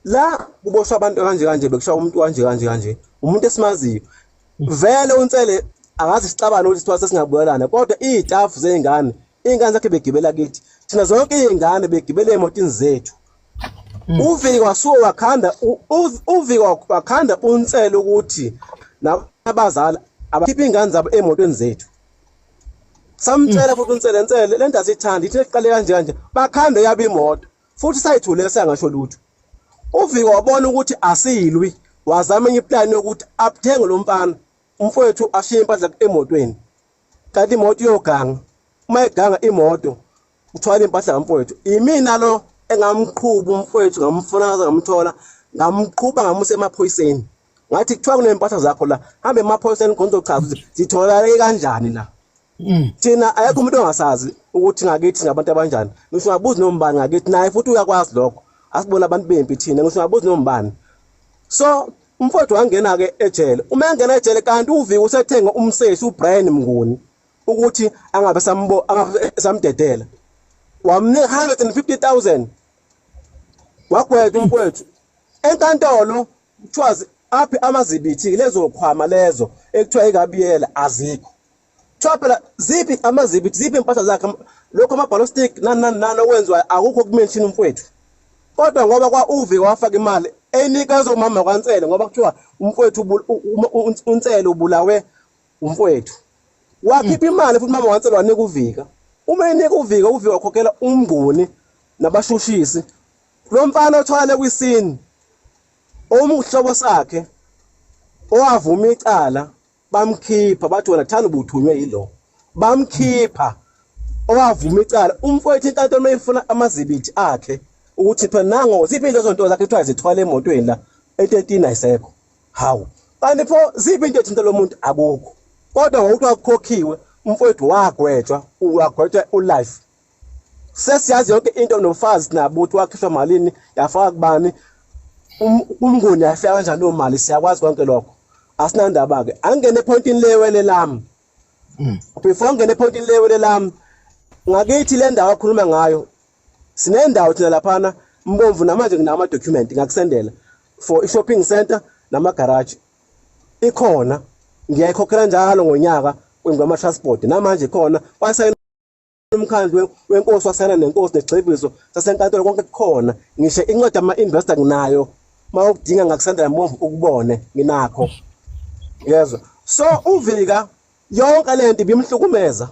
S4: la kuboshwa abantu kanje kanje bekushaya umuntu kanje kanje kanje umuntu esimaziyo. Vele uNsele akazi sicabane ukuthi sithiwa sesingabuyelana kodwa izitafu zezingane izingane zakhe begibela kithi thina zonke izingane begibela emotini zethu. Uvika wasuka wakhanda uvika wakhanda uNsele ukuthi nabazali abakhipha izingane zabo emotweni zethu. Samtshela futhi uNsele Nsele le nto asithandi ithi eqale kanje kanje bakhande yaba imoto futhi sayithule sangasho lutho. Uvika wabona ukuthi asilwi wazama enye iplan yokuthi athenge lo mfana umfowethu ashiye impahla emotweni. Kanti imoto iyoganga uma iganga imoto uthwala impahla kamfowethu. Imina lo engamqhuba umfowethu ngamfuna ngamthola ngamqhuba ngamusa emaphoyiseni. Ngathi kuthiwa kunempahla zakho la hambe emaphoyiseni khona uzochaza ukuthi zitholakale kanjani la. Thina ayekho umuntu ongasazi ukuthi ngakithi ngabantu abanjani. Ngisho ungabuza noma ubani ngakithi naye futhi uyakwazi lokho. Asibona abantu bempi thina ngisho ungabuza noma ubani. So umfowethu wangena ke ejele. Uma engena ejele kanti uvika usethenga umseshi uBrian Mnguni ukuthi angabe sambo angabe samdedela. Wamnika 150,000. Wagwetha umfowethu. Enkantolo kuthiwa aphi amazibithi lezo khwama lezo ekuthiwa ikabiyela azikho. Kuthiwa phela ziphi amazibithi ziphi impahla zakhe lokho ama-ballistic nani nani nani okwenziwa akukho kumention umfowethu. Kodwa ngoba kwa uvika wafaka imali enikezwe umama kwaNsele ngoba kuthiwa umfowethu uNsele ubulawe umfowethu. Wakhipha imali futhi umama waNsele wanika uvika. Uma enika uvika uvika wakhokhela umnguni nabashushisi. Lo mfana othwale kwisini omhlobo sakhe owavuma icala bamkhipha bathi wena thanda ubuthunywe yilo. Bamkhipha owavuma icala umfowethu inkantolo mayifuna amazibithi akhe ukuthi phela nango ziphi lezo zinto zakhe kuthiwa zithwale emotweni la e13 ayisekho. Hawu kanti pho ziphi into ethinta lo muntu akukho. Kodwa ngokuthi wakhokhiwe umfowethu wagwetshwa wagwetshwa ulife. Sesiyazi yonke into nofazi nabo ukuthi wakhishwa malini yafaka kubani. Umnguni afika kanjani leyo mali, siyakwazi konke lokho, asinandaba-ke. Angene ephoyintini lewele lami. Before ngene ephoyintini lewele lami, ngakithi le ndawo akhuluma ngayo, sinendawo thina laphana Mbomvu, namanje nginawo ama-document ngakusendela for i-shopping center namagaraji ikhona, ngiyayikhokhela njalo ngonyaka kwama-transport, namanje ikhona. Kwasayina umkhandlu wenkosi, wasayina nenkosi nesigxivizo sasenkantolo, konke kukhona. Ngisho incwadi ama-investor nginayo, uma ukudinga ngakusendela Mbomvu ukubone, nginakho, yezwa. So uVika yonke lento ibimhlukumeza,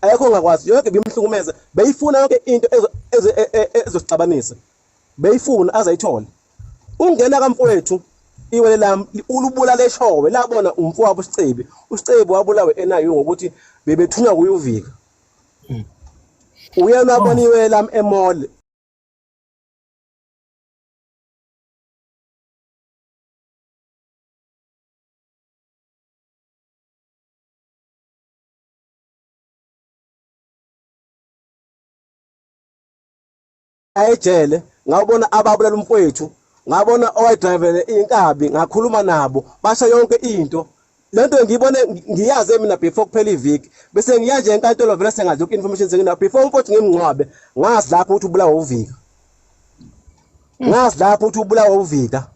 S4: ayekho ngakwazi, yonke ibimhlukumeza, beyifuna yonke into ezosixabanisa, beyifuna azayithole. Ungena kamfowethu iwele lami ulubulala eshowe, labona umfowabo uSicebi. USicebi wabulawa eNIU ngokuthi bebethunywa kuye uVika. Uyena wabona iwele lami emall. Ejele ngabona ababulala umfowethu, ngabona owayedrivele inkabi, ngakhuluma nabo, basho yonke into. Lento ngiyibone ngiyazi mina before kuphela iviki, bese ngiya nje enkantolo vele sengazi yonke information senginayo. Before umfowethu ngimngcwabe, ngazi lapho ukuthi ubulawa uVika, ngazi lapho ukuthi ubulawa uVika.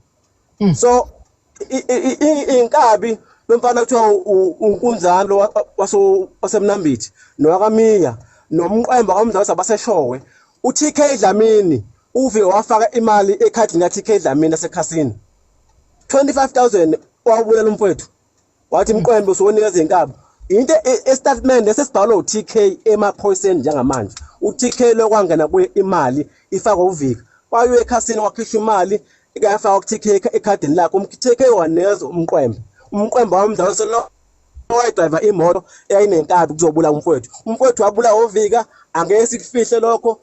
S4: So inkabi lomfana kuthiwa uNkunzalo waseMnambithi noWakamiya nomqwemba kwamzalisa baseshowe. uTK Dlamini, uvike wafaka imali ekhadini ka-TK Dlamini asekhasini 25,000, wabulala umfowethu, wathi mqwembe usuwonikeza inkabi. Into estatement esesibhalwe uTK emaphoyiseni njengamanje, uTK lokwangena kuye imali ifakwe uVika, wayo ekhasini wakhishwa imali ikayafaka ku-TK ekhadini lakhe, uTK wanikeza umqwembe, umqwembe wamdlalisa lo owayedrayiva imoto eyayinenkabi kuzobulawa umfowethu. Umfowethu wabulawa uVika, angeke sikufihle lokho.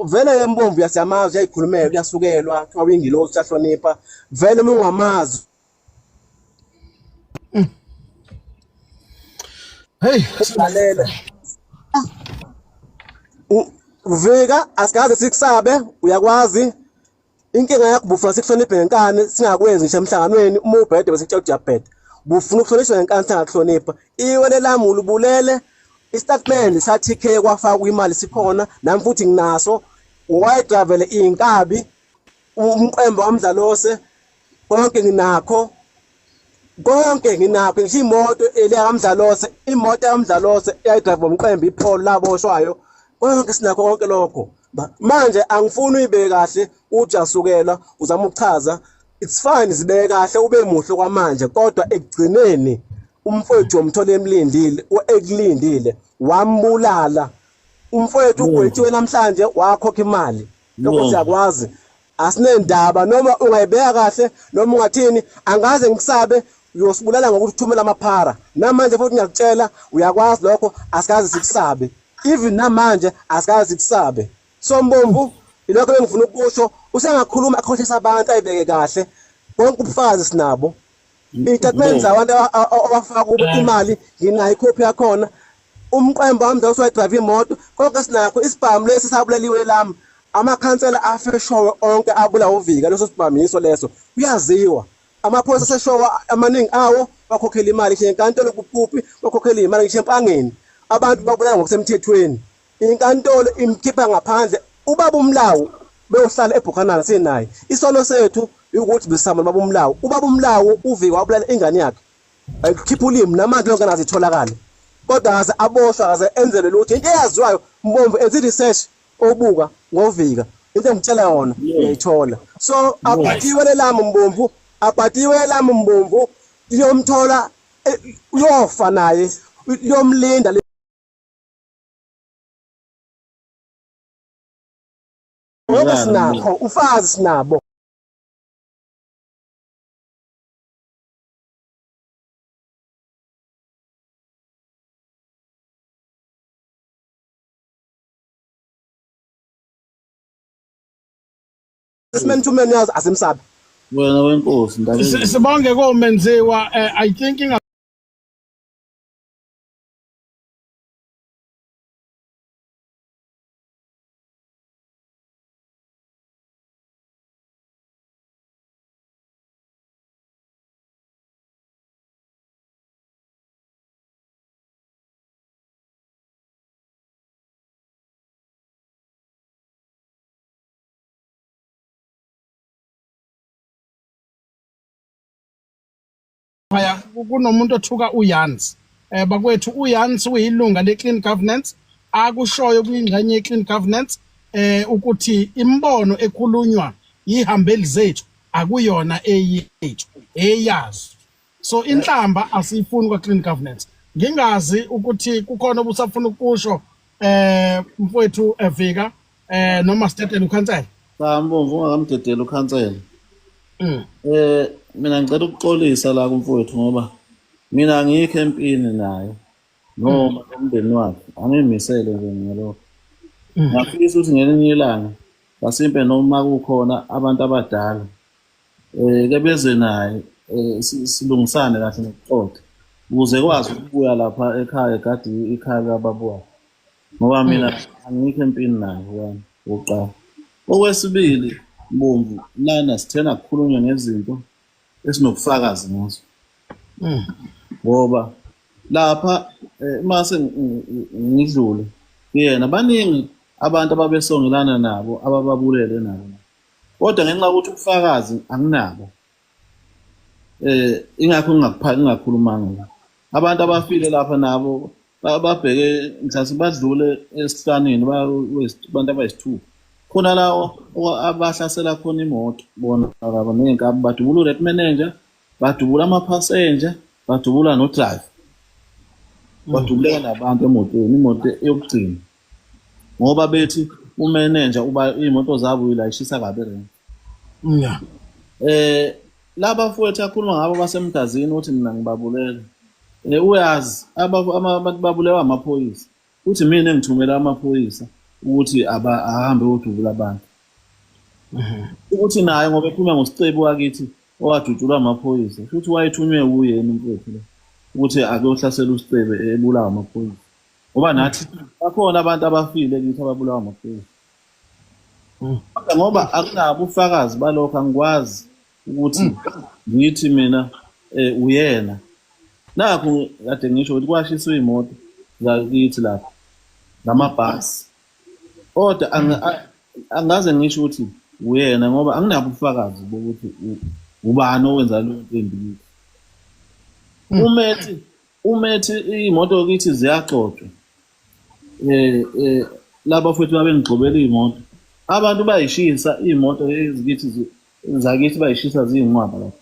S4: Vele embomvu yasiyamazi, uyayikhulumela, uyasukelwa, kuthiwa uyingilosi, uyahlonipha. Vele uma ungamazi.
S2: Hey,
S4: lalela. Vika asikaze sikusabe, uyakwazi. Inkinga yakho bufuna sikuhloniphe ngenkani, singakwenzi ngisho emhlanganweni, uma ubhede bese kutshela ukuthi uyabheda. Bufuna ukuhlonishwa ngenkani singakuhlonipha. Iwele lami ulubulele, istatement sa TK kwafakwa imali sikhona, nami futhi nginaso. Wayedravele inkabi, umqembo wamdlalose, konke nginakho. Konke nginakho, ngisho imoto eliyakamdlalose, imoto yamdlalose eyayidrayiva umqembo iPolo laboshwayo. Konke sinakho konke lokho. Manje angifuni uyibeke kahle, uthi uyasukela uzama ukuchaza. It's fine, zibeke kahle ube muhle kwamanje, kodwa ekugcineni umfowethu womthola emlindile, ekulindile, wambulala. Umfowethu ugwetshiwe namhlanje, wakhokha imali. Lokho siyakwazi. Asinendaba noma ungayibeka kahle noma ungathini, angaze ngikusabe, uyosibulala ngokuthi uthumela amaphara. Namanje futhi ngiyakutshela, uyakwazi lokho, asikaze sikusabe. Even namanje asikaze sikusabe. So Mbomvu, ilokho engifuna ukusho, usengakhuluma akhohlisa abantu ayibeke kahle. Konke ubufakazi sinabo. Itatimende zabantu abafaka kubo imali, nginayo ikhophi yakhona. Umqembo wami usuwayidrayiva imoto, konke sinakho. Isibhamu lesi sabulaliwe lami, amakhansela afeshowe onke abulawa uVika, leso sibhamu yiso leso, kuyaziwa. Amaphoyisa aseshowa amaningi awo bakhokhela imali, ngisho enkantolo kuphi bakhokhela imali, ngisho empangeni abantu babulala ngokusemthethweni, inkantolo imkhipha ngaphandle. Ubaba uMlawu beyohlala eBhukhanana sinaye. Isono sethu ukuthi besama baba uMlawu, ubaba uMlawu uVika wabulala ingane yakhe, ayikhipha ulimi, namanje lonke nazo itholakale, kodwa akaze aboshwa, akaze enzelwe lutho. Into eyaziwayo Mbomvu, enza i-research obuka ngoVika, into engitshela yona uyayithola. So abhatiwe lami Mbomvu, abhatiwe lami Mbomvu, liyomthola, uyofa naye, liyomlinda. Konke sinakho, ufazi sinabo. Man to man, yazi asimsabi.
S1: Wena wenkosi ndaba.
S2: Sibonge komenziwa, I think Phaya kunomuntu othuka uYans. Bakwethu uYans uyilunga le-Clean Governance akushoyo kuyingxenye ye-Clean Governance ukuthi imbono ekhulunywa ihambeli zethu akuyona eyethu eyazo. So inhlamba asiyifuni kwa Clean Governance. Ngingazi ukuthi kukhona obusafuna ukusho mfowethu Vika noma sidedele ukhansela.
S1: Cha Mbomvu ungakamdedeli ukhansela. Mina ngicela ukuxolisa la kumfowethu ngoba mina angikho empini naye noma nomndeni wakhe angimisele nje ngalokho. Ngiyafisa ukuthi ngelinye ilanga basimpe noma kukhona abantu abadala ke beze naye silungisane kahle nokuxoxa ukuze kwazi ukubuya lapha ekhaya egadi ikhaya kababa wakhe. Ngoba mina angikho empini naye wena wokuqala. Okwesibili Mbomvu lana sithena kukhulunywe ngezinto esinobufakazi ngazo. Ngoba lapha mase ngidlule kuyena baningi abantu ababesongelana nabo abababulele nabo. Kodwa ngenxa yokuthi ubufakazi anginabo ingakho ngingakhulumanga. Abantu abafile lapha nabo babheke mhlawumbe badlule esihlanini abantu abayisithupha. Khona la abahlasela khona imoto bona laba ney'nkabi badubula u-red manager, badubula ama-passenger, badubula no-driver. Badubuleka nabantu emotweni, imoto yokugcina. Ngoba bethi umenenja uba iy'moto zabo uyilayishisa kabi erenki.
S2: Yeah.
S1: Laba mfowethu akhuluma ngabo basemgazini uthi mina ngibabulele. Uyazi abantu babulewa amaphoyisa. Uthi mina engithumela amaphoyisa ukuthi ahambe odubula abantu. Ukuthi naye ngoba ekhuluma ngosicebi wakithi owadutshulwa amaphoyisa, futhi wayethunywe uyena umfowethu lo ukuthi akuyohlasela uSicebi ebulawa amaphoyisa. Ngoba nathi bakhona abantu abafile kithi ababulawa amaphoyisa. Kodwa ngoba akunabo ubufakazi balokho angikwazi ukuthi ngithi mina uyena. Nakhu kade ngisho ukuthi kwashiswa iy'moto zakithi lapha namabhasi. Kodwa angaze ngisho ukuthi uyena ngoba anginabo ubufakazi bokuthi ubani owenza leyo nto embi kithi. Umethi iy'moto kithi ziyaxotshwa. Laba futhi babengigxobela iy'moto. Abantu bayishisa iy'moto ezikithi zakithi bayishisa ziyinqwaba lapho.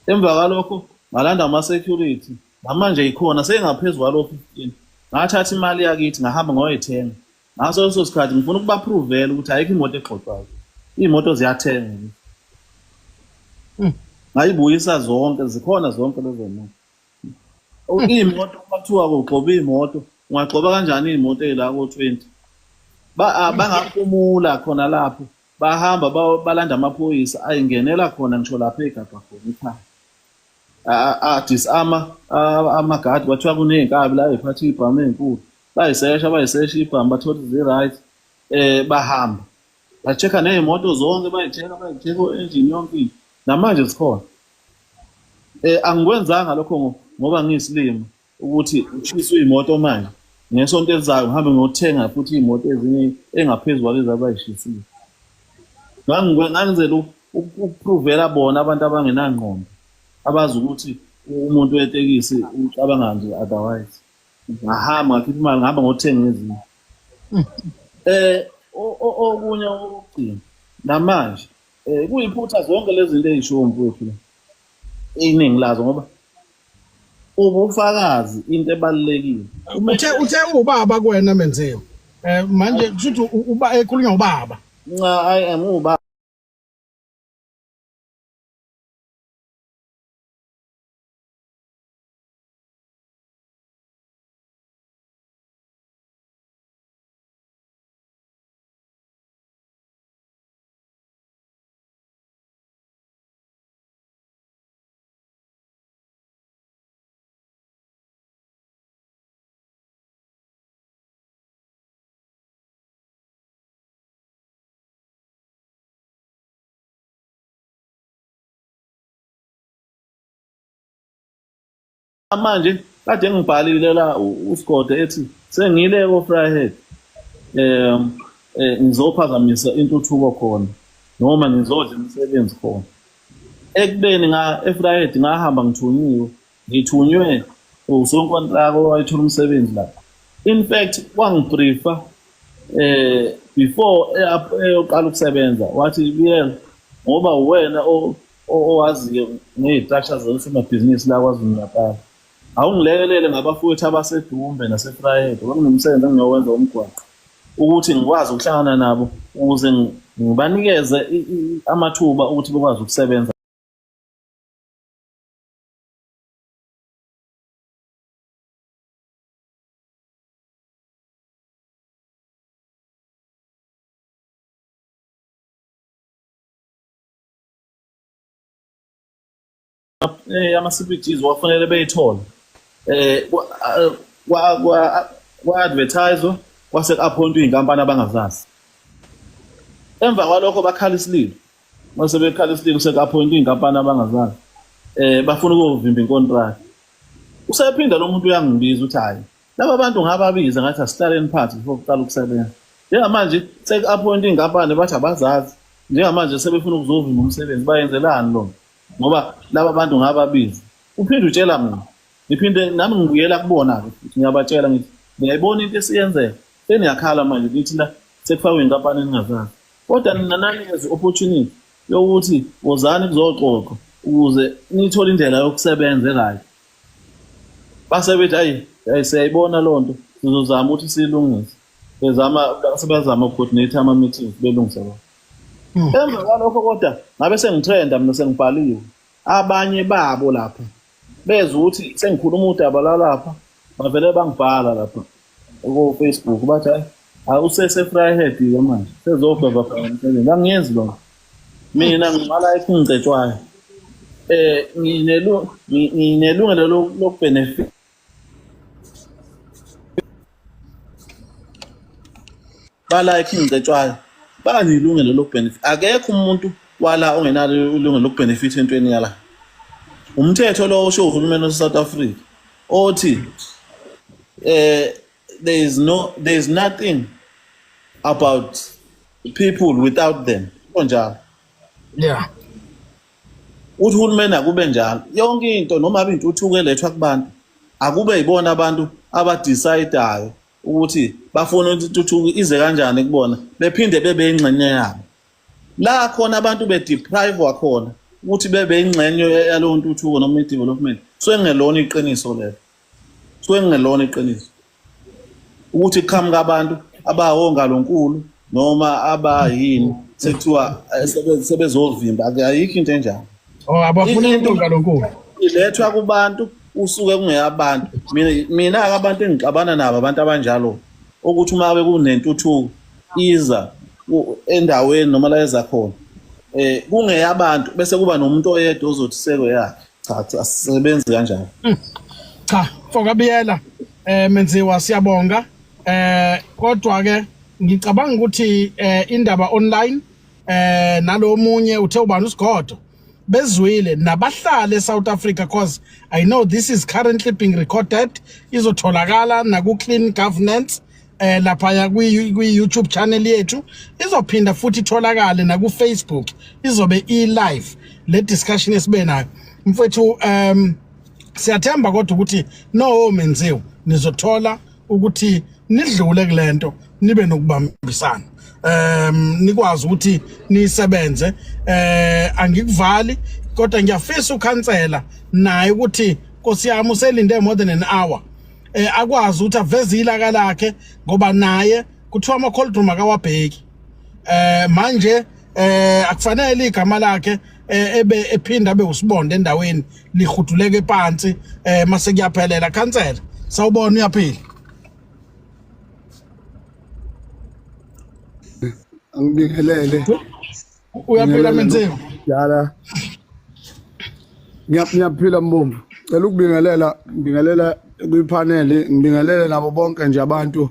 S1: Emva kwalokho ngalanda ama-security namanje ikhona seyingaphezu kwalo 15. Ngathatha imali yakithi ngahamba ngoyithenga. Ngaso leso sikhathi ngifuna ukubaphrovela ukuthi ayikho imoto egxotshwayo. Iy'moto ziyathengwa. Ngayibuyisa zonke, zikhona zonke lezo moto. Iy'moto uma kuthiwa ugxoba iy'moto, ungagxoba kanjani iy'moto ey'la ko-20? Bangaphumula khona lapho, bahamba balanda amaphoyisa ayingenela khona ngisho lapho egabha khona ekhaya. Adisarma amagadi kwathiwa kuney'nkabi la ey'phatha iy'bhamu ey'nkulu. Bayisesha ibhamu bathola zi-right bahamba. Ba-check-a ney'moto zonke bayi-check-a bayi-check-a o-engine yonke into. Namanje zikhona. Angikwenzanga lokho ngoba ngiyisilima ukuthi ushiswe iy'moto manje. Ngesonto elizayo ngihambe ngiyothenga futhi iy'moto ezinye engaphezu kwalezi abayishisile. Ngangenzela ukuprovela bona abantu abangenangqondo abazi ukuthi umuntu wetekisi ucabanga nje otherwise. Ngahamba ngakhipha imali ngihamba ngothenga ezinye. Okunye okugcina namanje kuyiphutha zonke lezi zinto ey'shiwo mfowethu la. Iningi lazo ngoba ubufakazi into ebalulekile.
S2: Uthe ubaba kuwena Menziwa. Manje kusho ukuthi uba ekhulunywa ubaba.
S1: Nca I am ubaba. Manje kade ngibhalile la uSigode ethi sengile ko Vryheid ngizophazamisa intuthuko khona noma ngizodla imisebenzi khona. Ekubeni nga eVryheid ngahamba ngithunyiwe, ngithunywe usonkontraka owayethola umsebenzi lapha. In fact wangibriefa before eyoqala ukusebenza wathi Biyela ngoba uwena owaziyo ngey'structure zosomabhizinisi la KwaZulu Natal. Awungilekelele ngabafowethu abaseDumbe naseVryheid kwakunomsebenzi engiyowenza womgwaqo ukuthi ngikwazi ukuhlangana nabo ukuze ngibanikeze amathuba ukuthi bekwazi ukusebenza. Ama-CPGs wafanele beyithole kwa-advertise kwase ku-appointwa iy'nkampani abangazazi. Emva kwalokho bakhala isililo, mase bekhala isililo seku-appointwa iy'nkampani abangazazi bafuna ukuyovimba inkontraki. Usephinda lo muntu uyangibiza uthi hhayi laba bantu ngababiza ngathi asihlaleni phansi before kuqala ukusebenza. Njengamanje seku-appointwa iy'nkampani bathi abazazi, njengamanje sebefuna ukuzovimba umsebenzi, bayenzelani lo ngoba laba bantu ngababiza. Uphinde utshela mina, ngiphinde nami ngibuyela kubona-ke futhi ngiyabatshela ngithi niyayibona into esiyenzeka, seniyakhala manje nithi la sekufakwe inkampani eningazazi, kodwa nina nanikeza i-opportunity yokuthi wozani kuzoxoxwa ukuze nithole indlela yokusebenza e-right. Base bethi hayi hayi siyayibona loo nto, sizozama ukuthi siyilungise. Bezama sebezama ukucoordinate ama-meetings belungise lokho. Emva kwalokho kodwa ngabe sengitrenda mina sengibhaliwe. Abanye babo lapha bezwa ukuthi sengikhuluma udaba lalapha bavele bangibhala lapha ku-Facebook bathi hayi hayi usese-Vryheid-ke manje sezogweva khona umsebenzi. Angiyenzi loo nto. Mina ngibala ekungicetshwayo. Nginelungelo lokubenefit bala eKing Cetshwayo banelungelo lokubenefit. Akekho umuntu wala ongenalo ilungelo lokubenefit entweni yala. Umthetho lo osho uhulumeni wase-South Africa othi there is nothing about people without them. Kunjalo.
S2: Yeah.
S1: Uthi uhulumeni akube njalo. Yonke into noma intuthuko elethwa kubantu akube yibona abantu abadecidayo ukuthi bafuna ukuthi intuthuko ize kanjani kubona, bephinde bebe ingxenye yabo. La khona abantu bedeprive khona ukuthi bebe ingxenye yalowo ntuthuko noma i-development, suke kungelona iqiniso lelo. Suke kungelona iqiniso ukuthi kuqhamuka abantu abawongalonkulu noma abayini sekuthiwa sebezovimba, ayikho into enjalo.
S2: Oh, abafuna
S1: Into
S2: ongalonkulu
S1: ilethwa kubantu usuke kungeyabantu. Mina abantu engixabana nabo abantu abanjalo ukuthi uma bekunentuthuko iza endaweni noma la eza khona kungeyabantu bese kuba nomuntu oyedwa ozothi seko yakhe. Cha, asisebenzi kanjalo.
S2: Cha, mfokaBiyela Menziwa siyabonga. Kodwa ke ngicabanga ukuthi indaba online nalomunye uthe ubani uSigodo bezwile nabahlali eSouth Africa, cause I know this is currently being recorded, izotholakala naku Clean Governance lapha kwi YouTube channel yethu, izophinda futhi itholakale naku Facebook, izobe i live le discussion esibe nayo mfethu. Siyathemba kodwa ukuthi no Menziwa nizothola ukuthi nidlule kulento nibe nokubambisana, nikwazi ukuthi nisebenze. Angikuvali kodwa ngiyafisa ukhansela naye ukuthi Nkosi yami uselinde more than an hour, akwazi ukuthi aveze ilaka lakhe ngoba naye kuthiwa ama cold room akawabheki. Manje akufanele igama lakhe ebe ephinda abe usibonda endaweni lihuduleke phansi mase kuyaphelela. Khansela, sawubona, uyaphila?
S5: Angibingelele.
S2: Uyaphila Menziwa?
S5: Yala. Ngiyaphila Mbomvu. Cela ukubingelela, ngibingelela kwipanel, ngibingelele nabo bonke nje abantu,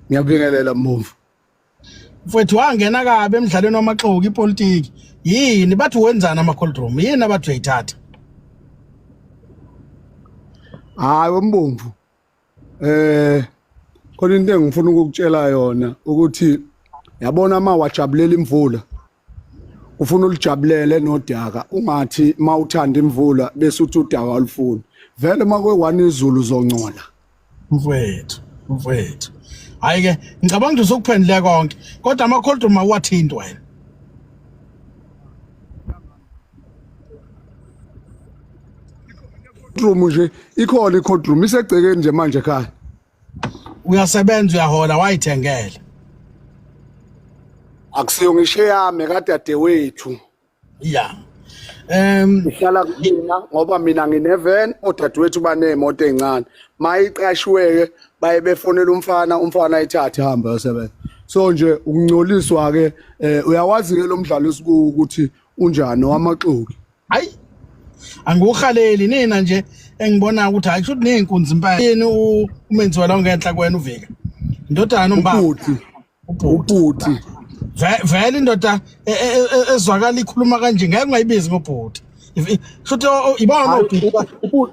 S5: ngiyabingelela Mbomvu.
S2: Mfowethu, wangena kabi emidlalweni wamaxoki ipolitiki. Yini bathi wenzana ama cold room? Yini abathi uyayithatha?
S5: Hayi Mbomvu. Khona into engifuna ukukutshela yona ukuthi yabona uma wajabulela imvula Ufuna ulijabulele nodaka, ungathi mawuthanda imvula bese uthi udaka alufuni. Vele makwe izulu uzoncola.
S2: Mfowethu, mfowethu. Hayi ke, ngicabanga ukuthi usukuphendule konke. Kodwa ama cold room awathinti wena.
S5: Room nje ikhona i-cold room isegcekeni nje manje ekhaya.
S2: Uyasebenza uyahola wayithengela.
S5: Akusiyo ngisho eyami kadadewethu.
S2: Yeah.
S5: Ihlala kumina ngoba mina ngine-van, odadewethu baney'moto ey'ncane. Mayiqashiwe-ke baye befonela umfana, umfana ayithathe ahambe ayosebenza. So nje ukungcoliswa-ke uyawazi-ke lo mdlalo esikuwo ukuthi unjani owamaxoki.
S2: Hayi. Angiwuhaleli nina nje engibona ukuthi hayi kusho ukuthi nezinkunzi impela. Yini umenziwa la ngenhla kwena uvika. Indodana nombaba.
S5: Ubhuti.
S2: Ubhuti.
S5: Ubhuti.
S2: Vele indoda ezwakala ikhuluma kanje ngeke ungayibizi ngobhuti. Kusho ibona obhuti.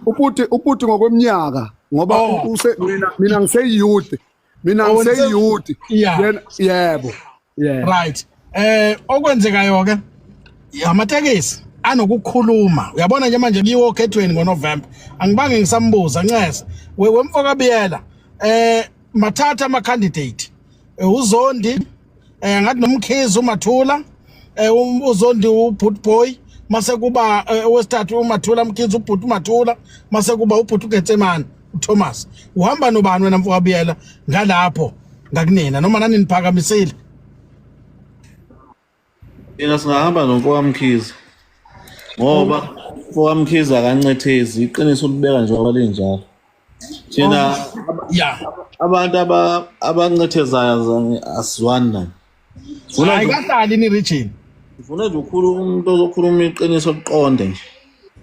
S5: Ubhuti ubhuti ngokweminyaka ngoba use mina ngise youth. Mina
S2: Oh, wena
S5: ngise youth.
S2: Yeah.
S5: Yena yebo. Yeah.
S2: Right. Okwenzekayo ke amatekisi anokukhuluma. Uyabona nje manje kiwo okhethweni ngoNovember. Angibange ngisambuza ncese. We wemfoka Biyela mathatha ama candidate. uZondi ngathi noMkhize uMathula uZondi uBoot Boy mase kuba owesithathu uMathula Mkhize uBhuti uMathula mase kuba uBhuti uGetsemane uThomas. Uhamba nobani wena mfoka Biyela ngalapho ngakunina noma nani niphakamisile?
S1: Thina singahamba nomfoka Mkhize ngoba umfoka Mkhize akancethezi, iqiniso ulibeka njengoba linjalo. Thina abantu abancethezayo asizwani nayo. Sifuna
S2: Hayi
S1: nje
S2: kahlali ni region.
S1: sifuna nje ukukhuluma umuntu ozokhuluma iqiniso liqonde nje.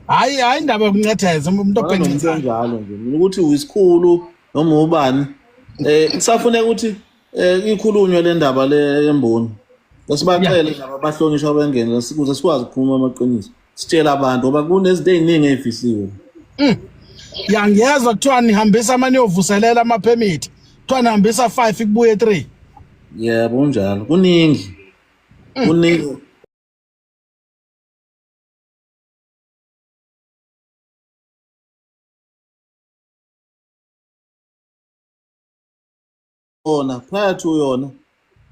S2: Hayi hayi indaba yokuncetheza umuntu
S1: Fana nomuntu
S2: obhenqisayo.
S1: onjalo nje mina ukuthi uyisikhulu noma ubani kusafuneka ukuthi ikhulunywe le ndaba le yemboni. Besibacele nabo abahlonishwa bengene ukuze sikwazi ukukhuluma amaqiniso. Sitshela abantu ngoba kunezinto ey'ningi ey'fihliwe.
S2: Ya ngiyezwa kuthiwa nihambisa ama niyovuselela ama permit. Kuthiwa nihambisa 5 kubuye 3.
S1: Yebo kunjalo. Kuningi. Kuningi. Yona prior to yona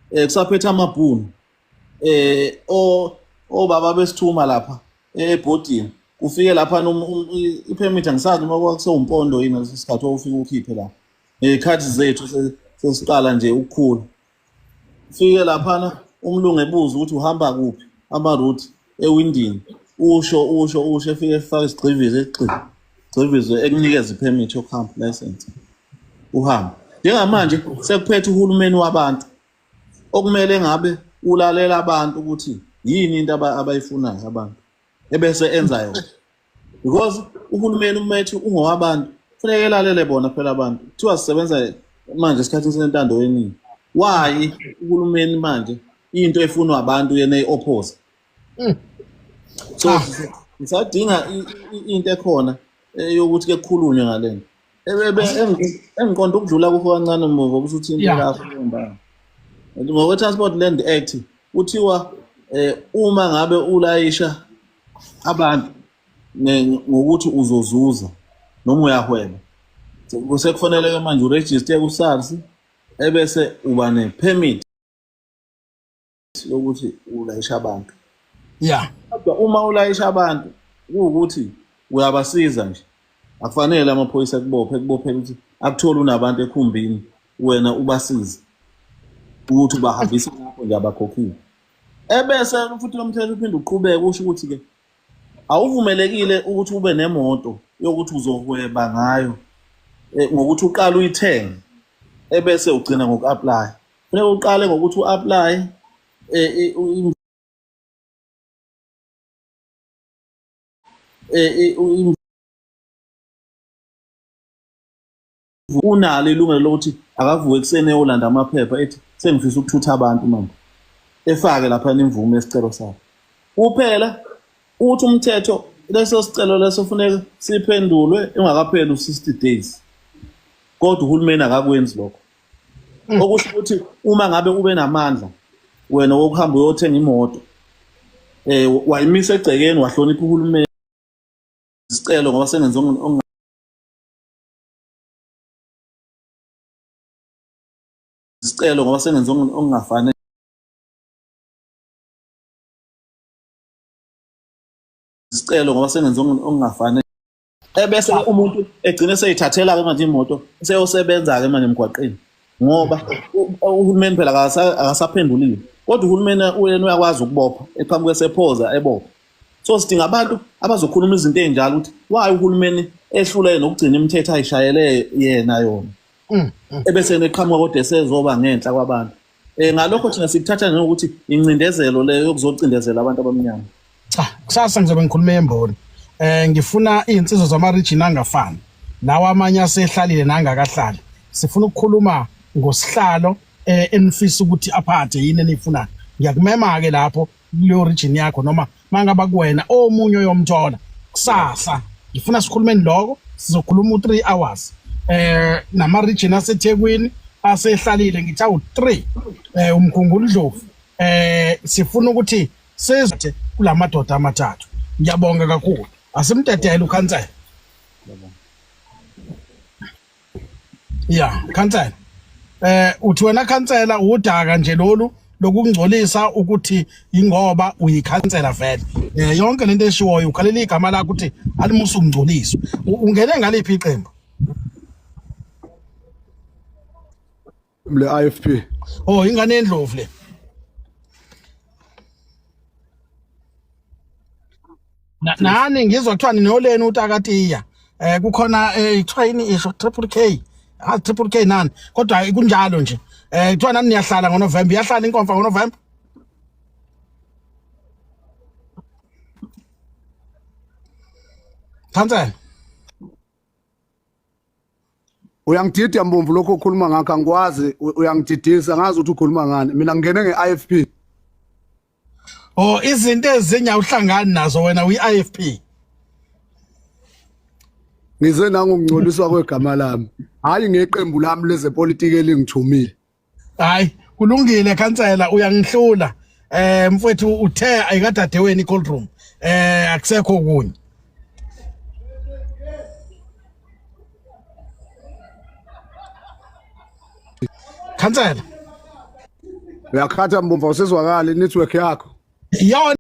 S1: kusaphethe amabhunu o obaba besithuma lapha ebhodini kufike lapha ipermit angisazi noma kwakusewumpondo yini ngaleso sikhathi owufika ukhiphe lapha ngey'khathi zethu sesiqala nje ukukhula. Fike laphana umlungu ebuza ukuthi uhamba kuphi ama-route ewindini, usho usho usho efike efaka isigxivizo egxivizo ekunikeza ipermit yokuhamba, license, uhambe. Njengamanje sekuphethe uhulumeni wabantu okumele ngabe ulalela abantu ukuthi yini into abayifunayo abantu ebese enza yona, because uhulumeni umethu ungowabantu, kufuneka elalele bona phela abantu. Kuthiwa sisebenza manje esikhathini sentando yeningi, why uhulumeni manje into efunwa abantu yena eyi-oppose? So ngisadinga into ekhona yokuthi ke kukhulunywe ngale nto. Engiqonda ukudlula kukho kancane muva kusho ukuthi into yakho leyo ngokwe-Transport Land Act kuthiwa uma ngabe ulayisha abantu ngokuthi uzozuza noma uyahweba, sekufanele-ke manje urejiste ku-SARS ebese uba ne-permit yokuthi ulayisha abantu. Kodwa uma ulayisha abantu kuwukuthi uyabasiza nje, akufanele amaphoyisa akubophe, ekubophela ukuthi akuthole unabantu ekhumbini, wena ubasize ukuthi ubahambise lapho nje abakhokhile. Ebese futhi lo mthetho uphinde uqhubeke usho ukuthi-ke awuvumelekile ukuthi ube nemoto yokuthi uzohweba ngayo ngokuthi uqale uyithenge ebese ugcina ngoku-apply. Funeka uqale ngokuthi u-apply unalo ilungelo lokuthi akavuke ekuseni eyolanda amaphepha ethi sengifisa ukuthutha abantu manje, efake lapha imvume yesicelo sakhe. Kuphela uthi umthetho leso sicelo leso funeka siphendulwe engakapheli u-60 days, kodwa uhulumeni akakwenzi lokho. Okusho ukuthi uma ngabe ube namandla wena wokuhamba uyothenga imoto Wayimisa egcekeni, wahlonipha uhulumeni. Isicelo ngoba sengenze isicelo ngoba sengenze okungafanele. Isicelo ngoba sengenze okungafanele. Ebese umuntu egcine seyithathela-ke manje imoto, seyosebenza-ke manje emgwaqeni ngoba uhulumeni phela akasaphenduliwe, kodwa uhulumeni uyena uyakwazi ukubopha, eqhamuke sephoza ebopha. So sidinga abantu abazokhuluma izinto ey'njalo ukuthi why uhulumeni ehluleke nokugcina imithetho ayishayele yena yona, ebese eqhamuka kodwa esezoba ngenhla kwabantu. Ngalokho thina sikuthatha njengokuthi incindezelo leyo yokuzocindezela abantu abamnyama.
S2: Cha, kusasa ngizobe ngikhuluma emboni. Ngifuna izinsizwa zama region angafani. Lawa amanye asehlalile nangakahlali. Sifuna ukukhuluma ngosihlalo enifisa ukuthi aphathe yini enifunayo. Ngiyakumema ke lapho kuleyo region yakho, noma mangaba kuwena omunye oyomthola kusasa. Ngifuna sikhulumeni lokho, sizokhuluma u3 hours. Nama region aseThekwini asehlalile ngithi awu 3, uMgungundlovu. Sifuna ukuthi sizwe kulamadoda amathathu. Ngiyabonga kakhulu. Asimdedele ukhansela. Ya, khansela. Uthi wena khansela udaka nje lolu lokungcolisa ukuthi ingoba uyikhansela vele. Yonke lento eshiwoyo ukhalela igama lakho ukuthi alimusa ukungcoliswa. Ungene ngaliphi iqembu?
S5: Le IFP.
S2: Oh, ingane yendlovu le. Nani ngizwa kuthiwa ninoleni utakatiya. Kukhona kuthiwa yini isho triple K. Ah, triple K nani? Kodwa kunjalo nje. Kuthiwa nani niyahlala ngoNovember, iyahlala inkomfa ngoNovember? Khansela.
S5: Uyangidida Mbomvu lokho okhuluma ngakho, angikwazi, uyangididisa, ngazi ukuthi ukhuluma ngani. Mina ngingene nge-IFP.
S2: Oh, izinto ezinye awuhlangani nazo wena uyi-IFP.
S5: Ngize nangokungcoliswa kwegama lami, hhayi ngeqembu lami lezepolitiki elingithumile.
S2: Hayi, kulungile khansela, uyangihlula. Mfowethu uthe ayikadadewenu i-cold room. Akusekho okunye. Khansela.
S5: Uyakhatha Mbomvu, awusezwakali network yakho.
S2: Iyona.